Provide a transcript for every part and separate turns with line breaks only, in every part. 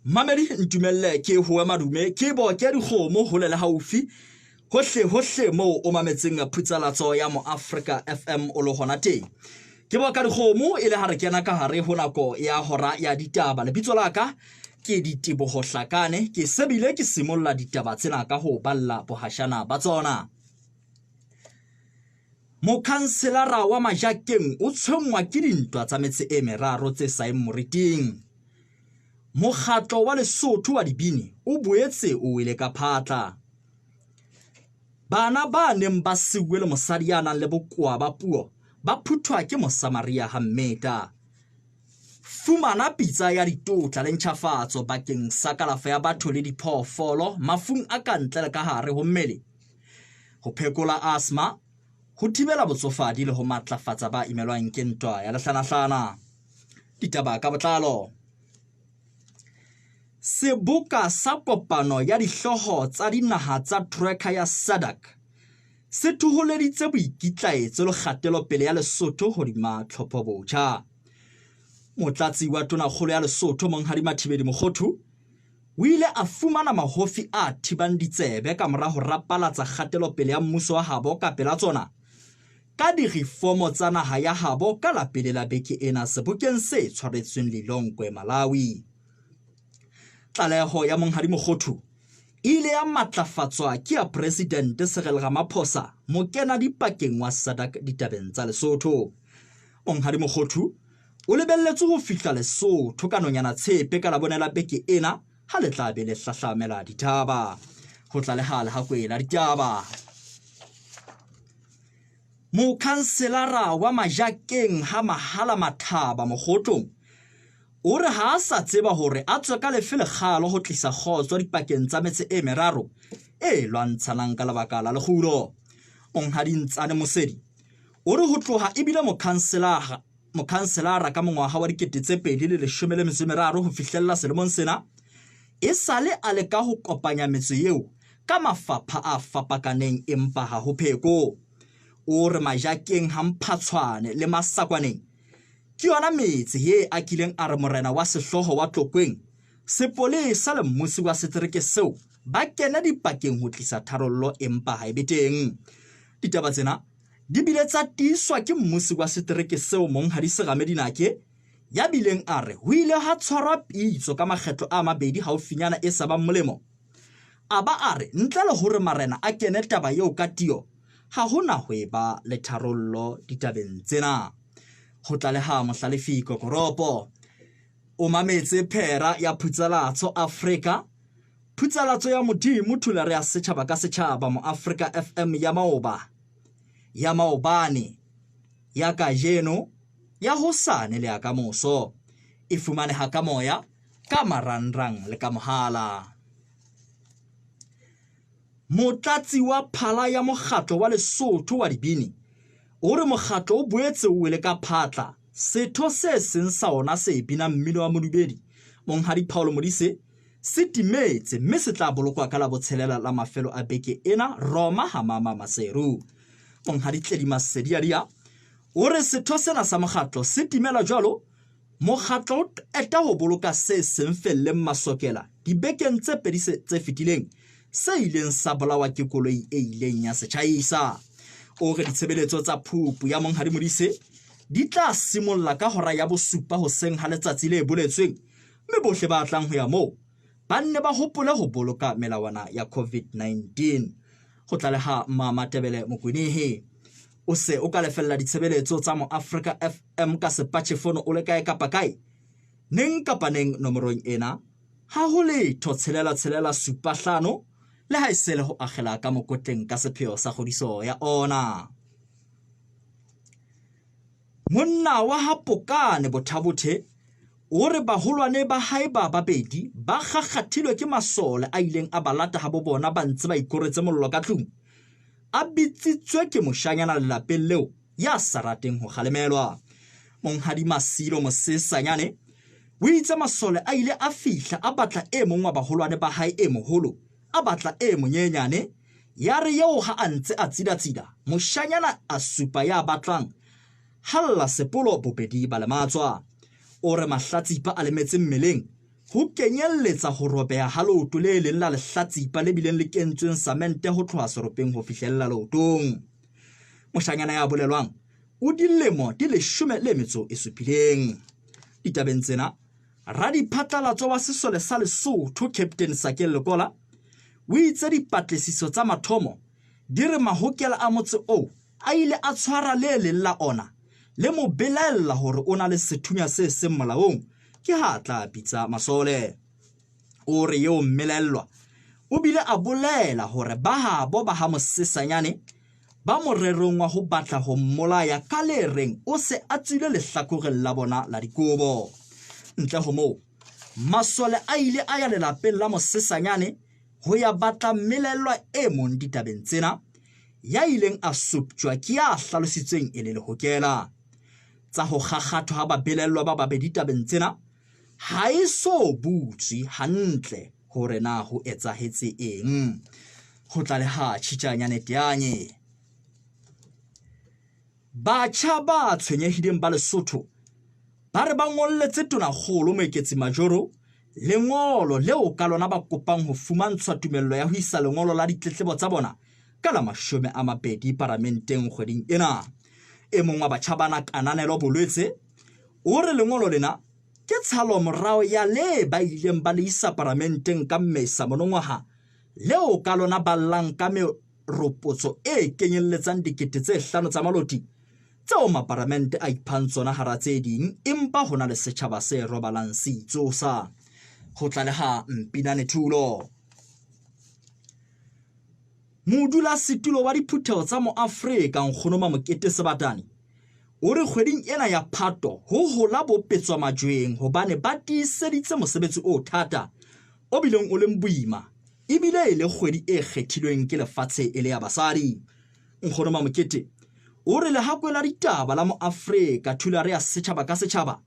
Mamedi ntumelle ke howe madume ke boke dikgomo hole le haufi hohle hohle moo o mametseng phutsalatso ya Moafrika FM o le hona teng. Ke boka dikgomo e le ha re kena ka hare ho nako ya hora ya ditaba. Lebitso la ka ke Diteboho Hlakane, ke sebile ke simolla ditaba tsena ka ho balla bohashana ba tsona. Mokhanselara wa Majakeng o tshwenngwa ke dintwa tsa metse e meraro tse saeng moriting. Mokgatlo wa Lesotho wa dibini o boetse o wele ka phatla. Bana ba neng ba siuwe le mosadi ya nang le bokowa ba puo ba phuthwa ke Mosamaria ha Mmeta. Fumana pitsa ya ditotla le ntjhafatso bakeng sa kalafo ya batho le diphoofolo mafung a ka ntle le ka hare ho mmele, ho phekola asthma, ho thibela botsofadi le ho matlafatsa ba imelwang ke ntwa ya lehlanahlana. Ditaba ka botlalo. Seboka sa kopano ya dihlooho tsa dinaha tsa Troika ya SADC se thoholeditse boikitlaetso le kgatelopele ya Lesotho hodima tlhophobotjha. Motlatsi wa Tonakgolo ya Lesotho Monghadi Mathibeli Mokhothu o ile a fumana mahofi a thibang ditsebe ka mora ho rapalatsa kgatelopele ya mmuso wa habo ka pela tsona ka dirifomo tsa naha ya habo ka la pele la beke ena sebokeng se tshwaretsweng Lilongwe, Malawi. Tlaleho ya Monghadi Mokhothu e ile ya matlafatswa ke ya Presidente Cyril Ramaphosa, mokenadipakeng wa SADC ditabeng tsa Lesotho. Monghadi Mokhothu o lebelletswe ho fihla Lesotho ka nonyana tshepe ka Labone la beke ena ha le tla be le hlahlamela dithaba. Ho tlaleha Lehakoe la Ditaba. Mokhanselara wa Majakeng ha Mahala Mathaba Mokgotlong o re ha a sa tseba hore a tswe ka lefe lekgalo ho tlisa kgotso dipakeng tsa metse e meraro e lwantshanang ka lebaka la lekgulo. Monghadi Ntsane Mosedi o re ho tloha e bile mokhanselara mokhanselara ka mongwaha wa 2013 ho fihlella selemong sena e sale a leka ho kopanya metse eo ka mafapha a fapakaneng empa ha ho pheko. O re Majakeng ha Mphatshwane le Masakwaneng ke yona metse ye a kileng a re morena wa sehlooho wa Tlokweng, sepolesa le mmusi wa setereke seo ba kene dipakeng ho tlisa tharollo empa ha e be teng. Ditaba tsena di bile tsa tiiswa ke mmusi wa setereke seo Monghadi Serame Dinake ya bileng a re ho ile ha tshwarwa pitso ka makgetlo a mabedi haufinyana e sa bang molemo. A ba a re ntle le hore marena a kene taba eo ka tiyo, ha ho na ho eba le tharollo ditabeng tsena. Ho tlaleha Mohlalefi Kokoropo. O mametse phera ya Phutsalatso Afrika, Phutsalatso ya Modimo Thulare ya setjhaba ka setjhaba Moafrika FM ya maoba, ya maobane, ya kajeno, ya hosane le ya kamoso. E fumaneha ka moya, ka marangrang le ka mohala. Motlatsi wa phala ya mokgatlo wa Lesotho wa dibini o re mokgatlo o boetse o wele ka phatla setho se seng sa ona se binang mmino wa modubedi Monghadi Paul Modise se timetse mme se tla bolokwa ka Labotshelela la mafelo a beke ena Roma ha Mama Maseru. Monghadi Tledi Masediadia o re setho sena sa mokgatlo se timela jwalo Mokgatlo o qeta ho boloka se seng felleng masokela dibekeng tse pedi tse fetileng se ileng sa bolawa ke koloi e ileng ya se tjhaisa. O re ditshebeletso tsa phupu ya Monghadi Modise di tla simolla ka hora ya bosupa hoseng ha letsatsi le boletsweng mme bohle ba tlang ho ya moo ba nne ba hopole ho boloka melawana ya COVID-19. Ho tlaleha Mmamatebele Mokwenihi. O se o ka lefella ditshebeletso tsa Moafrika FM ka sepatjhefono o le kae kapa kae, neng kapa neng nomorong ena, ha ho letho tshelela tshelela supa hlano, le ha e se le ho akgela ka mokotleng ka sepheo sa kgodiso ya ona. Monna wa ha Pokane Bothabothe o re baholwane ba hae ba babedi ba kgakgathilwe ke masole a ileng a ba lata ha bo bona ba ntse ba ikoretse mollo ka tlung. A bitsitswe ke moshanyana lelapeng leo ya sa rateng ho kgalemelwa. Monghadi Masilo Mosesanyane o itse masole a ile a fihla a batla e mong wa baholwane ba hae e moholo, a batla e monyenyane. Yare eo ha a ntse a tsidatsida, moshanyana a supa ya batlang, ha lla sepolo bobedi ba lematswa. O re mahlatsipa a lemetse mmeleng. ho kenyelletsa ho robeha ha leoto le leng la lehlatsipa le bileng le kentsweng samente ho tloha seropeng ho fihlella leotong. Moshanyana ya bolelwang o dilemo di 17. Ditabeng tsena, radiphatlalatso wa sesole sa Lesotho Captain Sakeng Lekola o itse dipatlisiso tsa mathomo di re mahokela a motse oo a ile a tshwara le leng la ona le mo belaella hore o na le sethunya se seng molaong ke ha a tla bitsa masole. O re eo mmelaellwa o bile a bolela hore ba habo ba ha Mosesanyane ba morerong wa ho batla ho mmolaya ka le reng o se a tswile lehlakoreng la bona la dikobo. Ntle ho moo, masole a ile a ya lelapeng la Mosesanyane ho ya batla mmelaellwa e mong ditabeng tsena, ya ileng a suptjwa ke ya hlalositsweng e le lehokela. Tsa ho kgakgathwa ha babelaellwa ba babedi tabeng tsena ha e so butswe hantle hore na ho etsahetse eng. Ho tlaleha Tjhitjanyane Teanye. Batjha ba tshwenyehileng ba Lesotho ba re ba ngolletse Tonakgolo Moeketsi Majoro lengolo leo ka lona ba kopang ho fumantshwa tumello ya ho isa lengolo la ditletlebo tsa bona ka la 20 Paramenteng kgweding ena. E mong wa batjha bana Kananelo Bolwetse o re lengolo lena ke tshalomorao ya le ba ileng ba le isa Paramenteng ka Mmesa monongwaha leo ka lona ba llang ka meropotso e kenyelletsang 5,000 tsa maloti tseo maparamente a iphang tsona hara tse ding, empa ho na le setjhaba se robalang se itsosa. Ho tlaleha Mpinane Thulo. Modulasetulo wa diphutheho tsa Moafrika Nkgono Mamokete Sebatane o re kgweding ena ya Phato ho hola bo petswa majweng hobane ba tiiseditse mosebetsi o thata o bileng o leng boima ebile e le kgwedi e kgethilweng ke lefatshe e le ya basadi. Nkgono Mamokete o re lehakwe la ditaba la Moafrika Thulare ya setjhaba ka setjhaba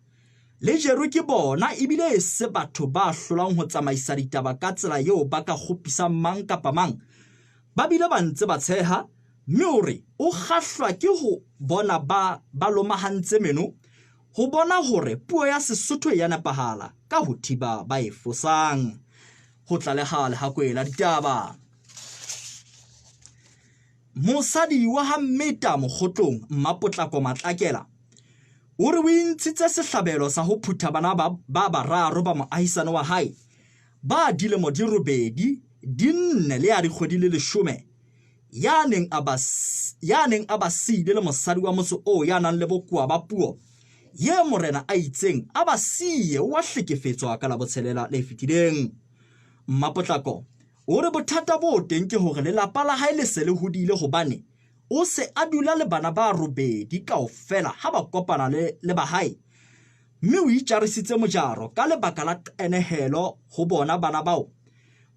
le jerwe ke bona ebile e se batho ba hlolang ho tsamaisa ditaba ka tsela eo ba ka kgopisang mang kapa mang. Ba bile ba ntse ba tsheha mme o re o kgahlwa ke ho bona ba ba lomahantse meno ho bona hore puo ya Sesotho e ya nepahala ka ho thiba ba e fosang. Ho tlaleha lehakwe la ditaba. Mosadi wa ha Mmeta Mokgotlong, Mmapotlako Matlakela, o re o intshitse sehlabelo sa ho phutha bana ba ba bararo ba moahisane wa hae ba dilemo di 8, di 4 le ya dikgwedi le 10 ya neng a ba ya neng a ba siile le mosadi wa motse oo ya nang le bokowa ba puo ye morena a itseng a ba siye o a hlekefetswa ka Labotshelela le fetileng. Mmapotlako o re bothata bo teng ke hore lelapa la hae le se le hodile hobane o se a dula le bana ba 8 kaofela ha ba kopana le le ba hae mme o itjarisitse mojaro ka lebaka la qenehelo ho bona bana bao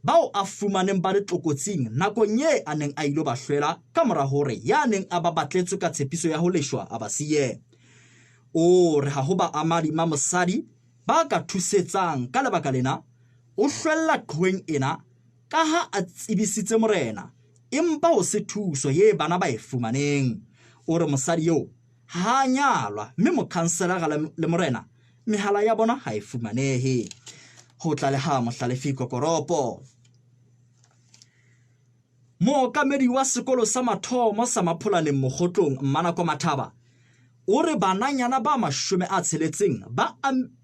bao a fumaneng ba le tlokotsing nakong ye a neng a ilo ba hlwela ka mora hore ya neng a ba batletswe ka tshepiso ya ho leshwa a ba siye. O re ha ho ba amadima mosadi ba ka thusetsang ka lebaka lena o hlwella qhoweng ena ka ha a tsebisitse morena empa ho se thuso ye bana ba e fumaneng. O re mosadi eo ha a nyalwa mme mokhanselara le morena mehala ya bona ha e fumanehe. Ho tlaleha Mohlalefi Kokoropo. Mookamedi wa sekolo sa mathomo sa Mapholaneng Mokgotlong Mmanako Mathaba o re bananyana ba 60 ba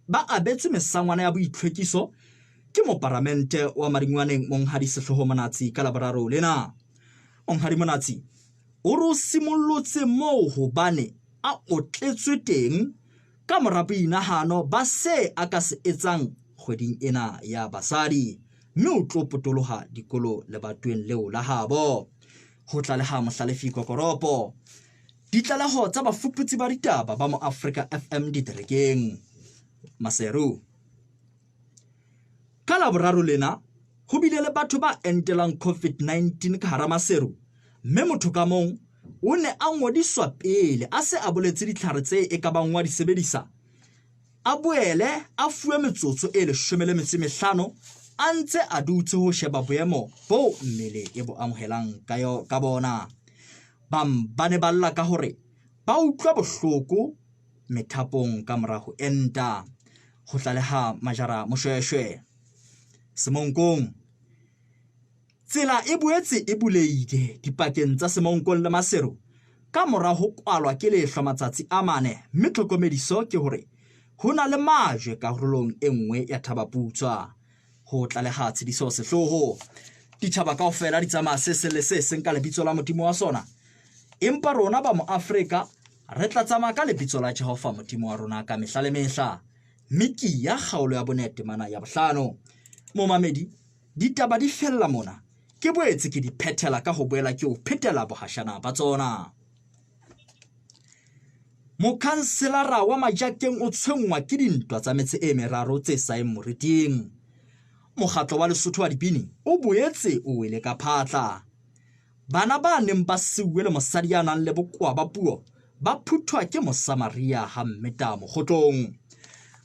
ba abetswe mesangwana ya boitlhwekiso ke moparamente wa Madingwaneng Monghadi Sehloho Monatsi ka Laboraro lena. Monghadi Monatsi o re o simollotse moo hobane a otletswe teng ka mora boinahano ba se a ka se etsang kgweding ena ya basadi mme o tlo potoloha dikolo lebatoweng leo la habo. Ho tlaleha Mohlalefi Kokoropo. Ditlaleho tsa bafuputsi ba ditaba ba Moafrika FM diterekeng. Maseru. Ka Laboraro lena ho bile le batho ba entelang COVID-19 ka hara Maseru mme motho ka mong o ne a ngodiswa pele a se a boletse ditlhare tse e ka bang wa di sebedisa, a boele a fuwe metsotso e 15 a ntse a dutse ho sheba boemo boo mmele e bo amohelang ka yo ka bona. Bang ba ne ba lla ka hore ba utlwa bohloko methapong ka mora ho enta. Ho tlaleha Majara Moshweshwe. Semonkong. Tsela e boetse e bulehile dipakeng tsa Semonkong le Maseru ka mora ho kwalwa ke lehlwa matsatsi a mane mme tlhokomediso ke hore ho na le majwe karolong e nngwe ya Thabaputswa. Ho tlaleha Tshediso Sehloho. Ditjhaba kaofela di tsamaya se seng le se seng ka lebitso la Modimo wa sona. Empa rona ba Moafrika re tla tsamaya ka lebitso la Jehova Modimo wa rona ka mehla le mehla. Mikiya kgaolo ya bone temana ya bohlano. Momamedi, ditaba di fella mona. Ke boetse ke di phethela ka ho boela ke o phetela bohashana ba tsona. Mokhanselara wa Majakeng o tshwenngwa ke dintwa tsa metse e meraro tse sa yeng moriting. Mokgatlo wa Lesotho wa dibini o boetse o wele ka phatla. Bana ba neng ba siuwe le mosadi ya nang le bokowa ba puo ba phuthwa ke Mosamaria ha Mmeta Mokgotlong.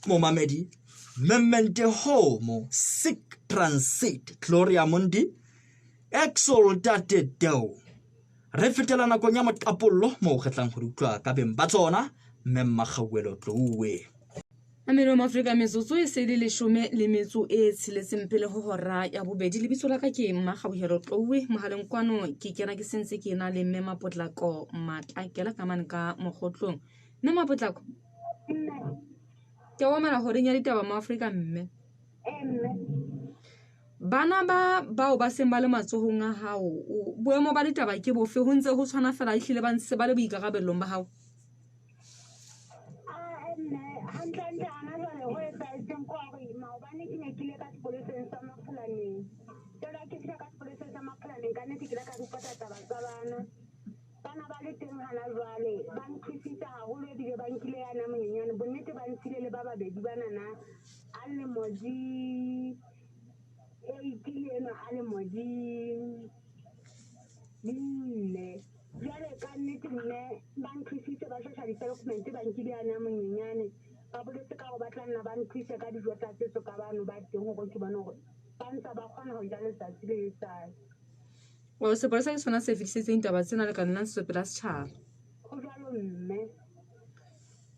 Momamedi, Memmente Homo, Sic Transit, Gloria Mundi, Exultate Deo. Re fetela nakong ya moqapollo moo re tlang ho di utlwa ka beng ba tsona, Mme Mmakgauwelo Tlouwe.
Mamelo Maafrika metsotso e se le leshome le metso e tsheletseng pele ho hora ya bobedi. Lebitso la ka ke Mmakgauhelo Tlouwe. Mohaleng kwano ke kena ke sentse ke na le Mme Mapotlako Matlakela ka mane ka Mokgotlong. Mme Mapotlako, ke o amela horeng ya ditaba mo Afrika mme. Bana ba bao ba seng ba le matsohong a hao, boemo ba ditaba ke bofe? Ho ntse ho tshwana fela ehlile ba ntse ba le boikarabellong ba hao?
Mme hantlentle hona jwale ho etsahetseng ke hore maobane ke ne ke ile ka sepoleseng sa Mapholaneng. Jwale ha ke fihla ka sepoleseng sa Mapholaneng ka nnete ke ile ka report-a taba tsa bana. Bana ba le teng hana jwale ba nthusitse haholo ebile ba nkile yana monyenyane. Bonnete ba ntshile le ba babedi banana a lemo di eight le enwa a lemo di nne. Jwale ka nnete mme ba nthusitse ba shesha di-settlement ba nkile yane a monyenyane ba boletse ka hore ba tla nna ba nthuse ka dijo tsa setso ka bano ba teng hore ke bone hore ba ntse ba kgona ho ja letsatsi le letsatsi.
O sepolesa ke sona se fetisitseng taba tsena lekaleng la ntshetsopele ya setjhaba.
Ho jwalo mme.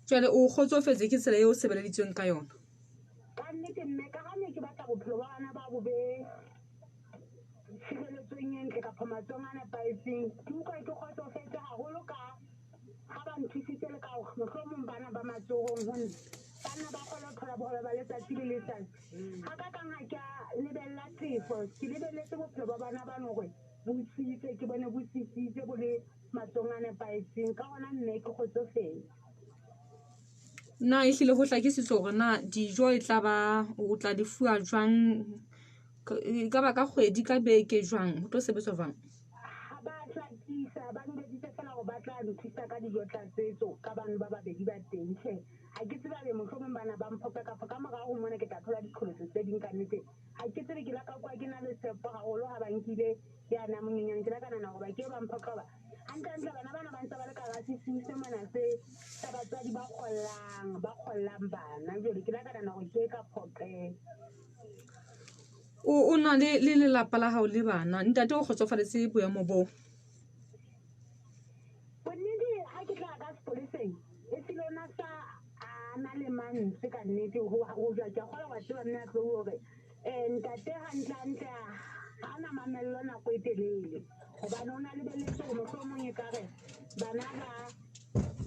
Jwale o kgotsofetse ke tsela eo o sebeleditsweng ka yona?
Ka nnete mme ka ha ne ke batla bophelo ba bana ba bo be tshireletsong e ntle kapa matsohong a nepahetseng. Ke utlwa ke kgotsofetse haholo ka ha ba nthusitse le ka hore mohlomong bana ba matsohong ho nna ba nna ba kgone ho thola bohobe ba letsatsi le letsatsi. Ha ka kang ha ke a lebella tefo, ke lebelletse bophelo ba bana bano hore bo tsitse, ke bone bo tsitsitse bo le matsohong a nepahetseng. Ka hona mme ke kgotsofetse.
Na ehlile ho hlakisitswe hore na dijo e tla ba o tla di fuwa jwang? E ka ba ka kgwedi, ka beke jwang? Ho tlo sebetswa jwang?
Ha ba hlakisa, ba njwetsitse feela hore ba tla nthusa ka dijo tlatsetso ka bano ba babedi ba teng. Tjhe, ha ke tsebe ebe mohlomong bana ba mphoqa kapa ka morao ho mona ke tla thola diqholotso tse ding kannete. Ha ke tsebe, ke la ka kwa ke na le tshepo haholo ha ba nkile yane a monyenyane. Ke la ka nahana hore ba ke ba mphoqa hoba hantlentle bana bana ba ntse ba le ka hara sesiu se mona se sa batswadi ba kgollang, ba kgollang bana. Jwale ke la ka nahana hore ke ka phoqeha.
O na le le lelapa la hao le bana. Ntate o kgotsofaletse boemo boo?
Bonnete ha ke tla ka sepoleseng e hlile o na sa a na le mantswe ka nnete ho jwa ke a kgolwa wa tseba mme a tlo hore ntate hantle hantle ha na mamello nako e telele hobane o na lebelletse hore mohlomong e kare bana ba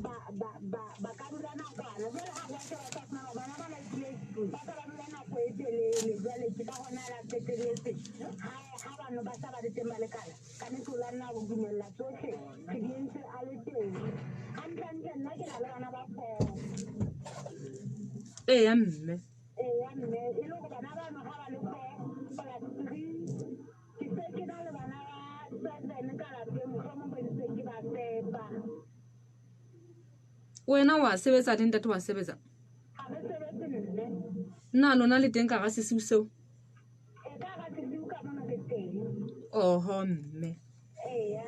ba ba ba ba ka dula nakwana jwale ha ba se ba sa fumana bana ba lahlile ba se ba dula nako e telele jwale ke ka hona la qetelletse ha ha bano ba sa ba le teng ba lekala ka nnete o la nna ho dumella tsohle re di entse a le teng hantlentle nna ke na le bana ba four.
Eya mme.
Eya mme e le hore bana bano ha ba le four plus three ke se ke na le bana ba seven ka lapeng mohlomong ba ntseng ke ba fepa.
Wena wa sebetsa le ntate wa sebetsa?
Ha re sebetse mme.
Na lona le teng ka hara sesiu seo?
E ka hara sesiu ka mona re teng.
Oho mme.
Eya.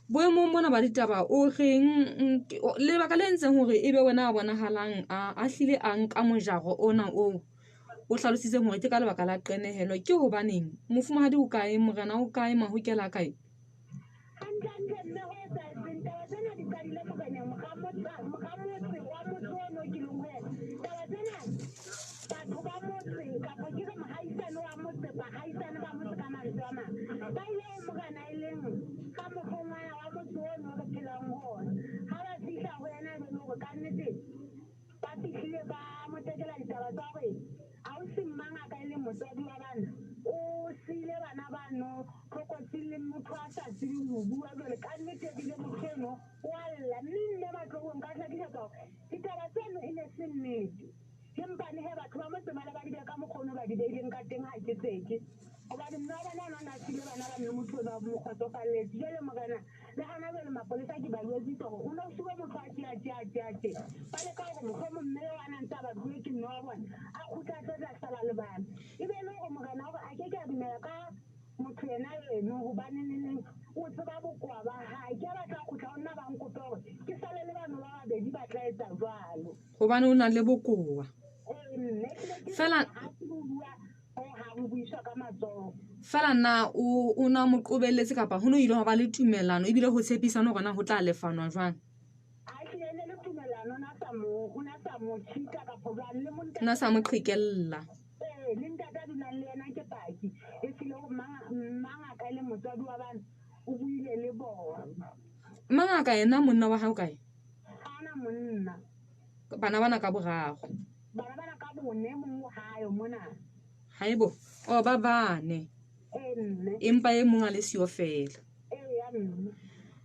Boemong bona ba ditaba o reng lebaka le entseng hore ebe wena a bonahalang a hlile a nka mojaro ona oo o hlalositseng hore ke ka lebaka la qenehelo ke hobaneng? Mofumahadi o kae? Morena o kae? Mahokela a kae?
Hantlentle mme ho etsahetseng? Taba tsena di qadile moreneng, mora motse wa motse ono ke leng ho yena. Taba tsena Ke re mohaisane wa motse, bahaisane ba motse ka mantswe a mang. Ba ile ho morena e leng ka mokgongwana wa motse ono re phelang ho ona. Ha ba fihla ho yena e be le hore kannete ba fihlile ba mo tekela ditaba tsa hore ausi mmangaka e leng motswadi wa bana o siile bana bano tlokotsing le motho a sa tsebeng ho bua. Jwale kannete ebile motho eno o a lla, mme mme Matlobong ka hlakisetsa hore ditaba tseno e ne se nnete. Ke mpane he batho ba motse bana ba di beha ka mokgwa ono ba di beileng ka teng, ha ke tseke. Hobane mme wa bona ona o ne a siile bana ba mme motho ono a mo kgotsofalletse. Jwale morena le hona jwale mapolesa ke ba jwetsitse hore o no siwe motho a tje a tje a tje a tje. Ba leka hore mohlomong mme eo a na ntse a batluwe ke mme wa bona a kgutle a tlo tla sala le bana. E be le hore morena hore a ke ke a dumela ka motho yena eno hobane neneng o tseba bokowa ba hae. Ke a batla kgutla ho nna ba nkope hore ke sale le bano ba babedi ba tla etsa jwalo.
Hobane o na le bokowa.
Ee mme ke
Fela
ha ke bua ho hang buiswa ka matsoho.
Fela na o na mo qobelletse kapa ho no ile hwa ba le tumellano ebile ho tshepisana hore na ho tla lefanwa jwang?
A hlile ne le tumellano, o na sa mo o na sa mo cheat-a kapa jwang le montate.
O na sa mo qhekella.
Ee, le ntate a dulang le yena ke paki. E hlile hore mangaka e le motswadi wa bana o buile le bona.
Mangaka yena monna wa hao kae?
Ha ana monna.
Bana bana ka boraro.
Bana bana ka bone mong hayo mona.
Haebo, o ba bane.
Ee mme.
Empa e mong a le siyo fela.
Ee ya mme.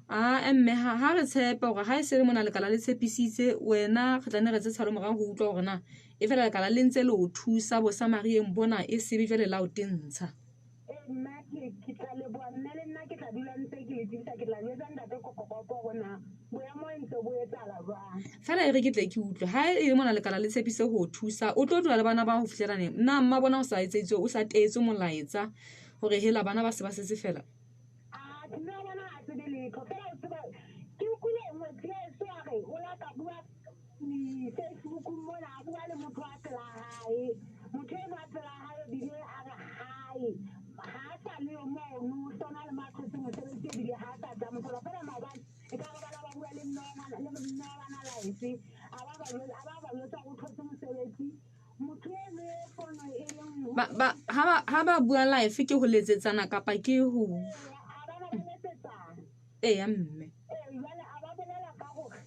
A mme ha re tshepe hore ha e se le mona lekala le tshepisitse wena, re tla nne re tse tshalo morao ho utlwa hore na e fela lekala le ntse le o thusa bo Samarieng bona e sebe jwale la o tentsha.
Ee nna ke tla leboha mme le nna ke tla dula ntse ke le tsebisa, ke tla jwetsa ntate Kokokopo hore na boemo e ntse bo etsahala jwang.
Fela e re ke tle ke utlwe ha e le mona lekala le tshepise ho o thusa, o tlo dula le bana ba ho fihlela neng? Na mma bona o sa etseditswe, o sa teetswe molaetsa hore hela bana ba se ba setse fela?
A mme wa bona ha tsebe letho fela o tseba ke utlwile ngwetsi ya heso a re o la ka bua Facebookong mona a bua le motho a pela hae. Motho eno a pela hae ebile a re hae ha a sa le yo mono, sona le mo a thotse mosebetsi ebile ha a sa tla mo thola. Fela maobane e ka re bana ba bua le mme wa ngwana le mme wa bana life a ba ba a ba ba jwetsa hore o thotse mosebetsi. Motho eno e fono e leng
Ba ba ha ba bua life ke ho letsetsana kapa ke ho
a ba ba letsetsana.
Ee ya mme.
Ee jwale a ba bolela ka hore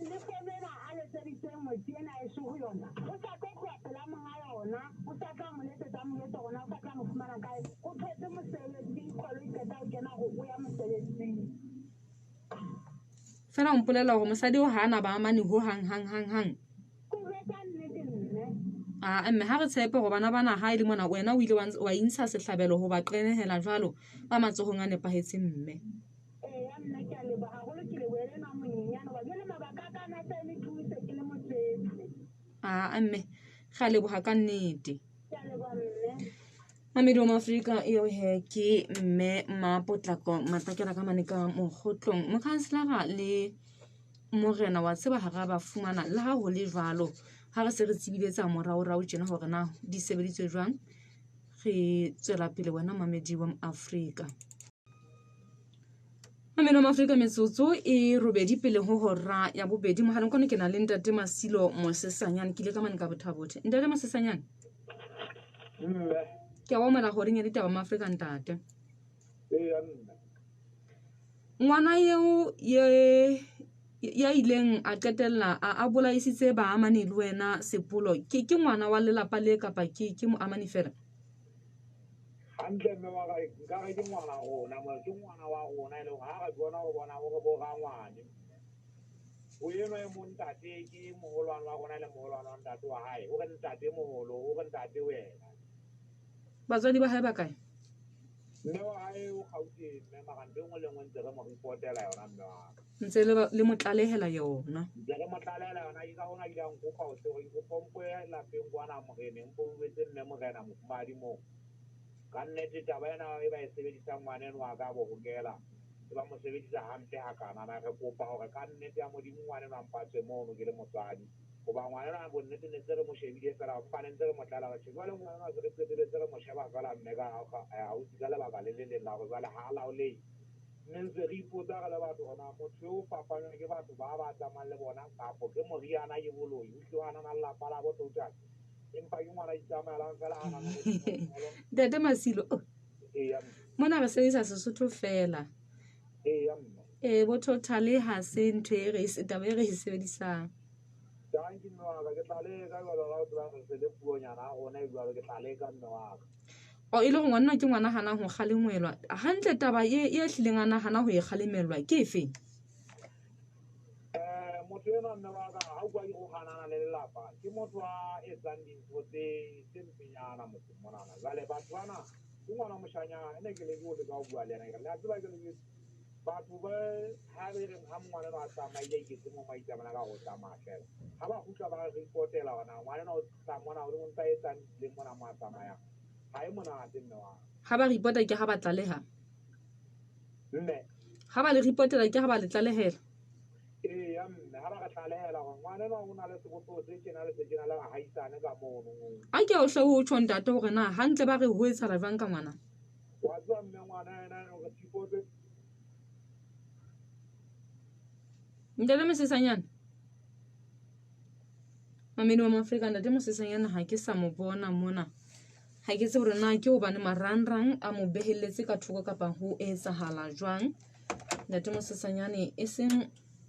le fono ena a letseditseng ngwetsi ena eso ho yona, o sa tlo tloha pela monga yona, o sa tla mo letsetsa mo jwetsa hore na o sa tla mo fumana kae. O thotse mosebetsi, koloi qeta ho kena hore o ya mosebetsing.
Fela o mpolela hore mosadi o ha ana ba amane ho hang hang hang hang.
Ke jwetsa nnete mme.
A mme ha re tshepe hore bana bana ha e le mona wena o ile wa intsha sehlabelo ho ba qenehela jwalo ba matsohong a nepahetseng mme.
Ee ya nna ke a leboha haholo, ke lebohele enwa monyenyane hoba jwale mabaka a ka a na sa eme thuse ke le motswetse.
A mme re a leboha ka nnete.
Ke a leboha mme.
Mamedi wa Maafrika eo he ke mme Mapotlako Matakela ka mane ka Mokgotlong. Mokhanselara le morena wa tseba ha ra ba fumana le ha ho le jwalo. Ha re se re tsebile tsa moraorao tjena hore na di sebeditswe jwang, re tswela pele wena Mamedi wa Afrika. Mamedi wa Afrika metsotso e robedi pele ho hora ya bobedi. Mohaleng kwano ke na le ntate Masilo Mosesanyane. Ke ile ka mane ka Botha-Bothe. Ntate Mosesanyane.
Mme.
Ke a o amohela horeng ya ditaba ma Afrika ntate.
Ee ya mme.
Ngwana eo ye ya ileng a qetella a bolaisitse baamani le wena Sepolo, ke ngwana wa lelapa le kapa ke moamani fela?
Hantle mme wa ka, nka re ke ngwana rona, mo ke ngwana wa rona e leng hore ha re bona o bona hore bo rangwane. O enwa e mong ntate ke moholwane wa rona le moholwane wa ntate wa hae, o re ntate moholo, o re ntate wena.
Batswadi ba hae ba kae?
Mme wa hae o Gauteng mme, mara ntho e nngwe le nngwe ntse re mo reportela yona mme wa ka.
Ntse le mo tlalehela yona.
Ntse re mo tlalehela yona, ke ka hona ke ile a nkopa hoseng hore ke kopa o mpo ye lapeng kwana moreneng, mpo o jwetse mme morena mofumahadi moo. Ka nnete taba ena e ba e sebedisang ngwana enwa wa ka bo hokela, e ba mo sebedisa hampe hakana. Na re kopa hore ka nnete ya Modimo ngwana enwa a mpatswe mono ke le motswadi. Hoba ngwana enwa bonnete ne ntse re mo shebile fela, empa ne ntse re mo tlala. Tjhe, jwale ngwana enwa se re qetelletse re mo sheba fela mme ka ausi ka lebaka le le leng la hore jwale ha a laolehe. Mme ntse re ipotsa re le batho hore na motho eo o fapanywa ke batho ba ba tsamayang le bona kapo ke moriana ke boloi, o hlile wa nana lelapa la bo total. Empa ke ngwana itsamaelang fela a nang le
Ntate Masilo, oh,
eya mme.
Mona re sebedisa Sesotho fela.
Eya mme.
Ee, bo totally ha se ntho e re e taba e re e sebedisang.
Danki mme wa ka, ke tla leka jwalo ka o tseba re se le puonyana ya rona e jwalo, ke tla leka mme wa ka.
O e le gore ngwanna ke ngwana hanang ho kgalengwelwa. Hantle taba e e hlileng a nahana ho e kgalemelwa ke efe?
Motho enwa mme wa ka ha utlwa ke go ganana le lelapa ke motho a etsang dintho tse mpenyana motseng monana. Jwale batho bana ke ngwana moshanyana ene ke le ke o leka ho bua le yena ke re le a tseba ke le batho ba ha re reng ha ngwana enwa a tsamaile a iketse mo maitsamana ka go tsamaya fela. Ha ba kgutla ba re reportela hore na ngwana enwa o tla mona o ntsa etsang tseleng mona mo a tsamayang. Ha e monate mme wa ka.
Ha ba reporta ke ha ba tlaleha.
Mme.
Ha ba le reportela ke ha ba le tlalehela.
Eya mme, ha ba re tlalehela hore ngwana enwa o na le sebopeho se tjena le se tjena le bahaisane ka mono.
A ke o hle o tjho ntate hore na hantle ba re ho etsahala jwang ka ngwana?
Wa tseba mme ngwana ena hore thipote.
Ntate Mosesanyana. Mamedi wa Maafrika, ntate Mosesanyana ha ke sa mo bona mona. Ha ke tsebe hore na ke hobane marangrang a mo behelletse ka thoko kapa ho etsahala jwang. Ntate Mosesanyane e seng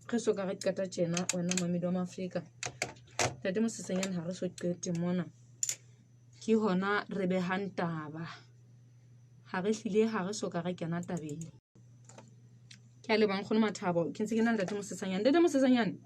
re so ka re qeta tjena wena mamedi wa Maafrika. Ntate Mosesanyane ha re so qete mona. Ke hona re behang taba. Ha re hlile ha re so ka re kena tabeng. Ke a leboha nkgono Mathabo, ke ntse ke na le ntate Mosesanyane. Ntate Mosesanyane.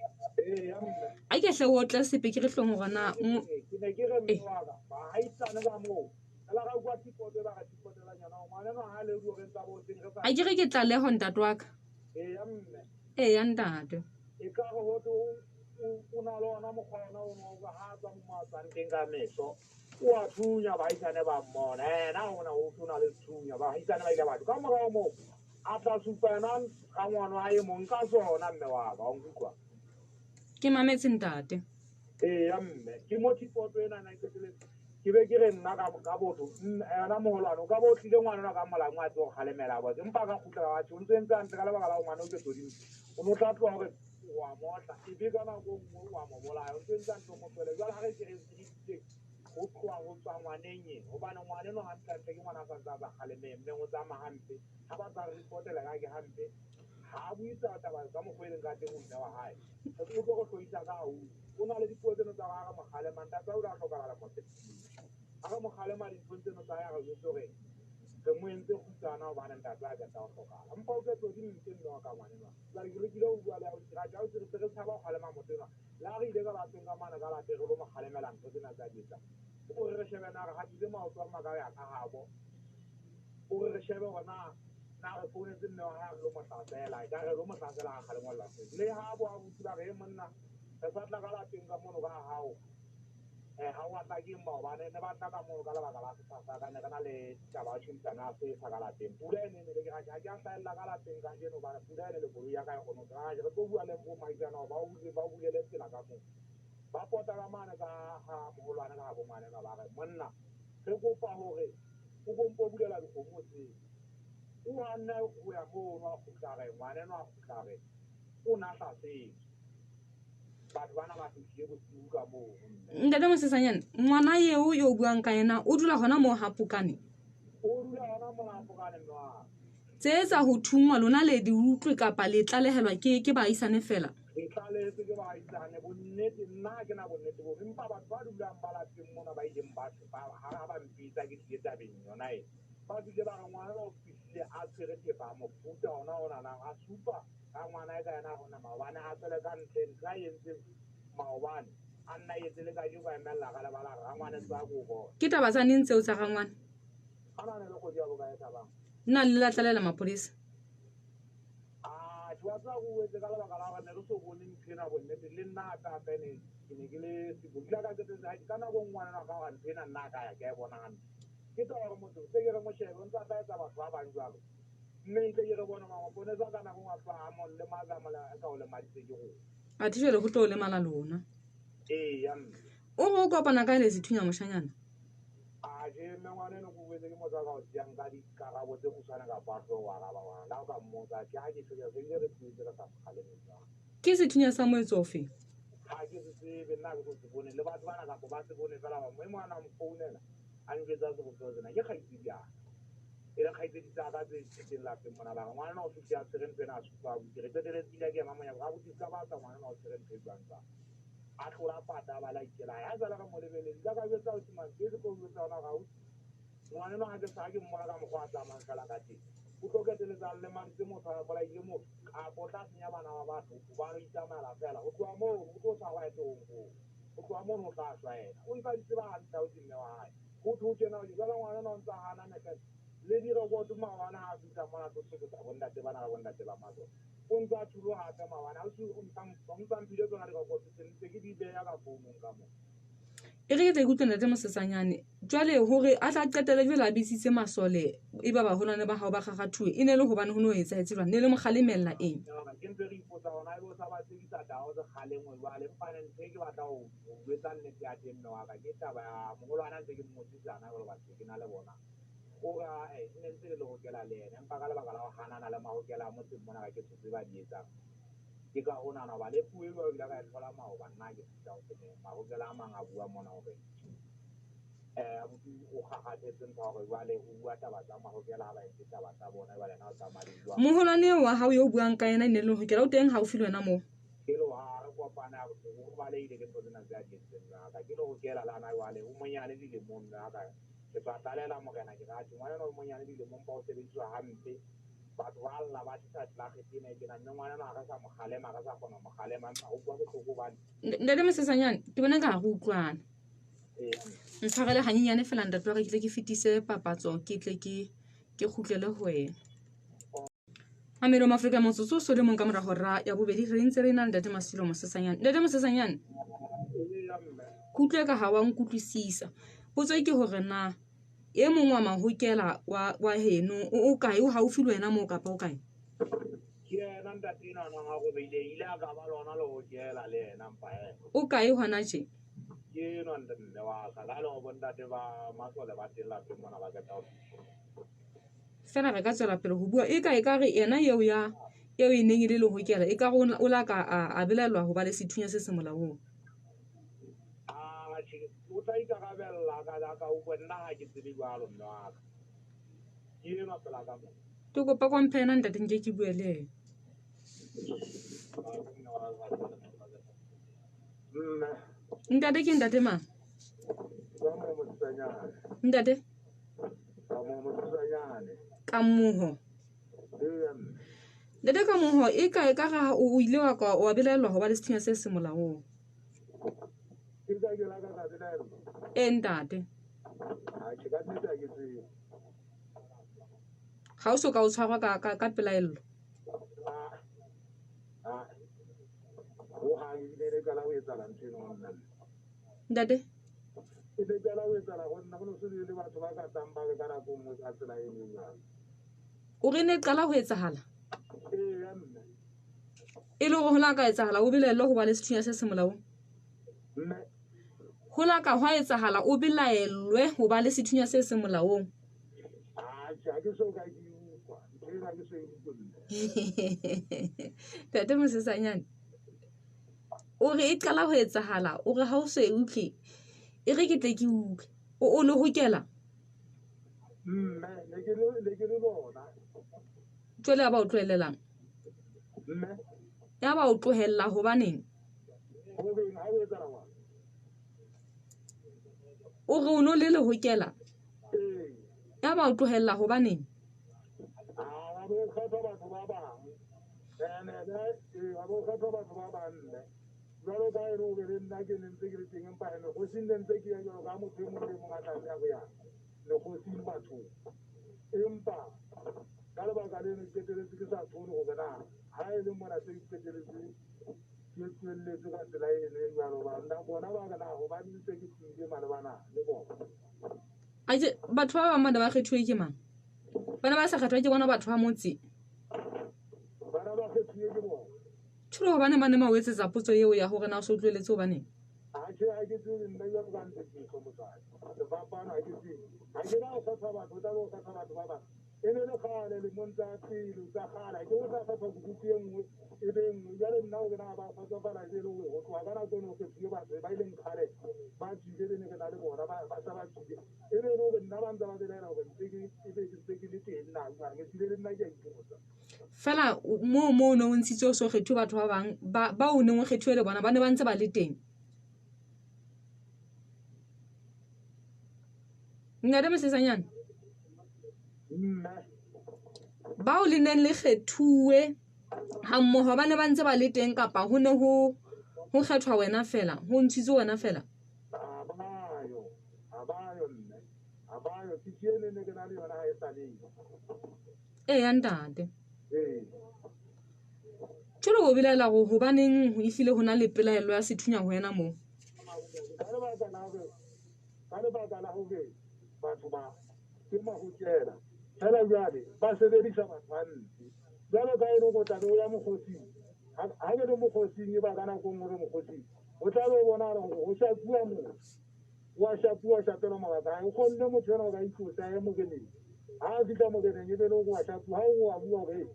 A ke hle o tle sepe ke re hlong hore na
Ke ne ke re mme wa ka, bahaisane ka moo. Fela ga utlwa thipote ba re thipotela nyana ngwana enwa ha le dioreng tsa bo hoseng re sa.
A ke re ke tlaleho ntate wa ka.
Eya mme.
Eya ntate.
E ka re ho thwe o na le ona mokgwa ona o no ha tswa mo a tswang teng ka meso. O a thunya bahaisane ba mmona. Ena ona o na le sethunya bahaisane ba ile batho. Ka morao moo a tla supa yena ga ngwana wa e mong ka sona mme wa ka, wa nkutlwa?
Ke mametse ntate.
Eya mme, ke mo thipoto ena na qeteletse. Ke be ke re nna ka botho, yona moholwane, o ka bo o tlile ngwana enwa ka molamu a tsebe ho kgalemela botse. Empa ka kgutla ka tjho, o ntse entse hantle ka lebaka la hore ngwana o ketso dimpe. O no tla tloha hore wa motla, ebe ka nako e nngwe wa mo bolaya. O ntse entse hantle o mo tlohele. Jwale ha re ke re re ho tloha ho tswa ngwaneng ena, hobane ngwana enwa hantle-hantle ke ngwana a sa ntse a sa kgalemeng, mme o tsamaya hampe. Ha ba tla re reportela ka ke hampe, ha a buisa taba ka mokgwa e leng ka teng ho mme wa hae. O tlo re hloisa ka haufi. O na le dipuo tseno tsa ha re mo kgalema, ntate o ile a hlokahala mose. Ha re mo kgalema dinthong tseno tsa hae, a re jwetse hore re mo entse kgutsana hobane ntate a qeta ho hlokahala. Empa o ketso di mpe mme wa ka ngwana enwa. Jwale ke lekile ho bua le ausi, ra tjho ausi re se re tshaba ho kgalema motho enwa. Le ha re ile ka lapeng ka mane ka lapeng re lo mo kgalemela ntho tsena tsa di etsang. O re re shebe na re hatile maoto a maka ya ka habo. O re re shebe hore na na re founetse mme wa hae re lo mo hlasela. Ka re lo mo hlasela ha kgalengwa lelapeng. Le ha bo abuti ba re he monna re sa tla ka lapeng ka mono ka hao. Ha o atla ke maobane ne ba tla ka mono ka lebaka la setsha sa ka ne re na le taba ya tjhentjhana ya setsha ka lapeng. Pula e ne ne ke ra ke a hlahella ka lapeng kajeno hobane pula e ne le koloi ya ka e kgone ho tswa. Re tlo bua le bo mohaisane hore ba bulele tsela ka moo. Ba pota ka mane ka ha moholwane ka ha bo ngwana enwa ba re monna re kopa hore o kompo bulela dikgomo tseo. O hanne ho ya mono a kgutla re ngwana enwa a kgutla re o na hlasetswe. Batho bana ba fihlile bosiu ka moo.
Ntate Mosesanyane, ngwana eo yo o buang ka yena o dula hona moo ha Pokane?
O dula hona moo ha Pokane mme wa.
Tse tsa ho thunngwa lona le di utlwe kapa le tlalehelwa ke baahisane fela?
Re tlalehetswe ke baahisane, bonnete nna ha ke na bonnete bo, empa batho ba dulang ba lapeng mona ba ileng ba ha ba mpitsa ke tlile tabeng yona e. Ba fihlile ba re ngwana o fihlile a tshwere thepa a mofuta ona o nanang a supa ka ngwana e ka yena hona maobane a tswele ka ntle ntho a entseng maobane a nna etse le kajeno a emella ka lebala rangwane tswa ko bona.
Ke taba tsa neng tseo tsa rangwane?
A na le kgwedi ya bokae Thabang?
Nna le la tlalela mapolesa.
Ah, tjho wa tseba ko etse ka lebaka la hore ne re so bone ntho ena bonnete le nna hape hape ne ke ne ke le siko. Ke ile ka qetelletse ka nako e nngwe ngwana ka hore ntho ena nna ka ya ke a e bona hantle. Ke taba hore motho se ke re mo shebe o ntse a tla etsa batho ba bang jwalo. Mme ntse ke re bone maponesa ka nako e nngwe a tloha a mo lematsa mola ka o lemaditse ke rona.
Athe jwale ho tlo lemala lona.
Eya mme.
O re o kopana kae le sethunya moshanyana?
A je mme ngwana eno ko boetse ke motho a ka o siyang ka dikarabo tse kgutshwane kapa a tlo o araba ngwana. Le ha o ka mmotsa ke ha ke tjho ke re re tlohetse re sa mo kgalemeng jwang.
Ke sethunya sa moetso ofe?
Ha ke se tsebe nna ke se bone le batho bana kapa ba se bone fela ba mo ngwana mo founela a njwetsa sebopeho sena ke kgaitsedi ya e le kgaitsedi tsa ka tse teng lapeng mona ba re ngwana o fihle a tshwere ntho ena a supa abuti re qeteletse ile ke ema monyako abuti se ka ba tsa ngwana o tshwere ntho e jwang jwang a tlola pata a ba la ikela ya jwale re mo lebeletse ka ka jwetsa ausi mantswe ke tlo jwetsa ona ga ausi ngwana no ha ke sa ke mmona ka mokgwa a tsamayang fela ka teng o tlo keteletsa a lemaditse motho a bolaile motho kapa o tla senya bana ba batho hobane o itsamaela fela ho tloha moo o tlo tshwarwa teronkong ho tloha mono o tla shwa yena o ntse a di tseba hantle ausi mme wa hae ho thwe o tjena o jwale ngwana o ntse a hana mehla le direkoto maobane ha a fihla mona tlo tsheketsa bontate bana le bontate ba mazolo o ntse a thulo hape maobane ausi o ntsa mphile tsona direkoto tse ntse ke di beya ka founung ka moo.
E re ke tle ke utlwe ntate Mosesanyane jwale hore a tla qetele jwale a bitsitse masole e ba baholwane ba hao ba kgakgathuwe e ne le hobane ho no etsahetse jwang ne le mo kgalemella eng?
Ke ntse re ipotsa hona ebe o sa ba tsebisa taba o se kgalengwe jwale empa ntho e ke batla ho jwetsa nnete ya teng mme wa ka ke taba ya moholwane a ntse ke mmotsisana jwale batho ke na le bona o re ae ne ntse le lehokela le yena empa ka lebaka la ho hanana le mahokela a motseng mona ka ke tsotse ba di etsang ke ka ho nahana hoba le puo e jwalo ke ile ka e thola maoba nna ke fihla ho sene mahokela a mang a bua mona hore abuti o kgakgathetse ntho ya hore jwale o bua taba tsa mahokela ha ba etse taba tsa bona jwale yena o tsamaya le jwang.
Moholwane eo wa hao eo o buang ka yena e ne le lehokela o teng haufi le wena moo?
Ke le ha re kopane o balehile ke ntho tsena tse a di entseng mme wa ka ke lehokela la na jwale o monyane dilemong mme wa ka ke tswa tlalela morena ke re atjhe ngwana enwa o monyane dilemong ba o sebediswa hampe batho ba lla ba tlisa tlelagete ena e tjena mme ngwana enwa ha re sa mo kgalema re sa kgona ho mo kgalema empa o utlwa bohloko hobane
Ntate Mosesanyane ke bona ka ha re utlwana. Ntshwarele hanyenyane fela ntate wa ka ke tle ke fetise papatso ke tle ke ke kgutlele ho wena. Mamelo Mafrika motsotso o so le mong ka mora hora ya bobedi re ntse re na le ntate Masilo Mosesanyane. Ntate Mosesanyane ke utlwe ka ha wa nkutlwisisa. Potso ke hore na e mong wa mahokela wa wa heno o kae o haufi le wena moo kapa o kae?
Ke yena ntate enwa a nang a robehile ile a ka ba lona lehokela le yena mpa ena.
O kae hona tje?
Ke enwa mme wa ka ka le hore bontate ba masole ba teng lapeng mona ba qeta ho fihla.
Fela re ka tswela pele ho bua e ka e ka re yena eo ya eo e neng e le lehokela e ka re o la ka a belaellwa ho ba le sethunya se se molaong.
Atjhe o tla ikarabella ka ka utlwa nna ha ke tsebe jwalo mme wa ka. Ke enwa pela ka mona.
Ke kopa ko mphe yena ntate nke ke bue le yena.
Mme.
Ntate ke ntate mang?
Ka mo mosetsanyane.
Ntate?
Ka mo mosetsanyane.
Kamoho.
Ee mme.
Ntate Kamoho e ka e ka ra o ile wa ka wa belaellwa ho ba le sethunya se se molaong.
Ke ka ke la ka ka belaellwa.
Ee ntate.
Atjhe ka nnete ha ke tsebe.
Ga o so ka o tshwarwa ka ka ka pelaello.
Ah. Ho hang ebile e qala ho etsahala ntho eno ho nna.
Ntate?
E ne qala ho etsahala ho nna ho no se le batho ba ka tlang ba re ka nako e nngwe ka tsela e nngwe jwalo.
O re ne qala ho etsahala?
Ee ya mme.
E le hore ho la ka etsahala o belaellwe ho ba le sethunya se se molaong?
Mme.
Ho la ka hwa etsahala o belaellwe ho ba le sethunya se se molaong?
Atjhe ha ke so ka ke utlwa. Ntho ena ha ke so e utlwe mme.
Ntate Mosesanyane o re e qala ho etsahala o re ha o so e utlwe e re ke tle ke utlwe o le hokela?
Mme ne ke le lona.
Jwale ya ba o tlohelelang?
Mme.
Ya ba o tlohella hobaneng?
Horeng ha o etsahala jwang?
O re o no le lehokela?
Ee.
Ya ba o tlohella hobaneng?
Ah, ba bo kgetha batho ba bang. Ene le ba bo kgetha batho ba bang mme. Jwalo ka ene o be le nna ke ne ntse ke le teng empa ene kgosing ne ntse ke ya jwalo ka motho e mong le mong a tlameha ho ya lekgosing bathong. Empa ka lebaka leno ke qeteletse ke sa tshone hore na ha e le mona se ke qeteletse ke tswelletse ka tsela eno e jwalo ba nna bona ba re na hobane ntse ke tlohile malebana le bona.
Atjhe batho ba bang bana ba kgethuwe ke mang? Bana ba sa kgethwa ke bona batho ba motse.
Bana ba kgethuwe ke bona.
Tjholo hobane ba ne ba o etsetsa potso eo ya hore na o so tlohelletse hobaneng?
Atjhe ha ke tsebe nna jwalo ka ntse ke tlo motswadi. Sefapano ha ke tsebe. Ha ke na ho kgetha batho, o tla be o kgetha batho ba bang.
E ne le kgale lemong tsa pele tsa kgale ke o tla kgetha kukutu e nngwe e be nngwe. Jwale nna hore na ba kgotsofala e le hore ho tloha ka nako eno kgethuwe batho ba e leng kgale ba tswile be ne re na le bona ba ba sa ba tswile. E be e le hore nna ba ntse ba belaela hore ntse ke e be ke ntse ke le teng na jwang. Ehlile le nna ke a ipotsa.
Fela moo moo o ne o ntshitswe o so kgethuwe batho ba bang ba ba o neng o kgethuwe le bona ba ne ba ntse ba le teng. Ntate Mosesanyana.
Mme.
Bao le neng le kgethuwe ha mmoho ba ne ba ntse ba le teng kapa ho ne ho ho kgethwa wena fela, ho ntshitswe wena fela?
Ha bayo, ha bayo mme, ha bayo. Tshitshi eno ne ke na le yona ha e sa le yo.
Eya ntate.
Ee.
Jwale o belaela hore hobaneng ehlile ho na le pelaelo ya sethunya ho wena moo?
Ka lebaka la hore ka lebaka la hore batho ba ke mahokela fela jwale ba sebedisa batho hampe. Jwalo ka e le hore o tla be o ya mokgosing, ha ha ke le mokgosing e ba ka nako e nngwe re mokgosing, o tla be o bonahala hore ho shapuwa motho. O a shapuwa, o shapelwa mabaka a hae. O kgonne motho enwa hore a itlose a ye moreneng. Ha a fihla moreneng e be le hore wa shapuwa. Ha o wa bua hore hei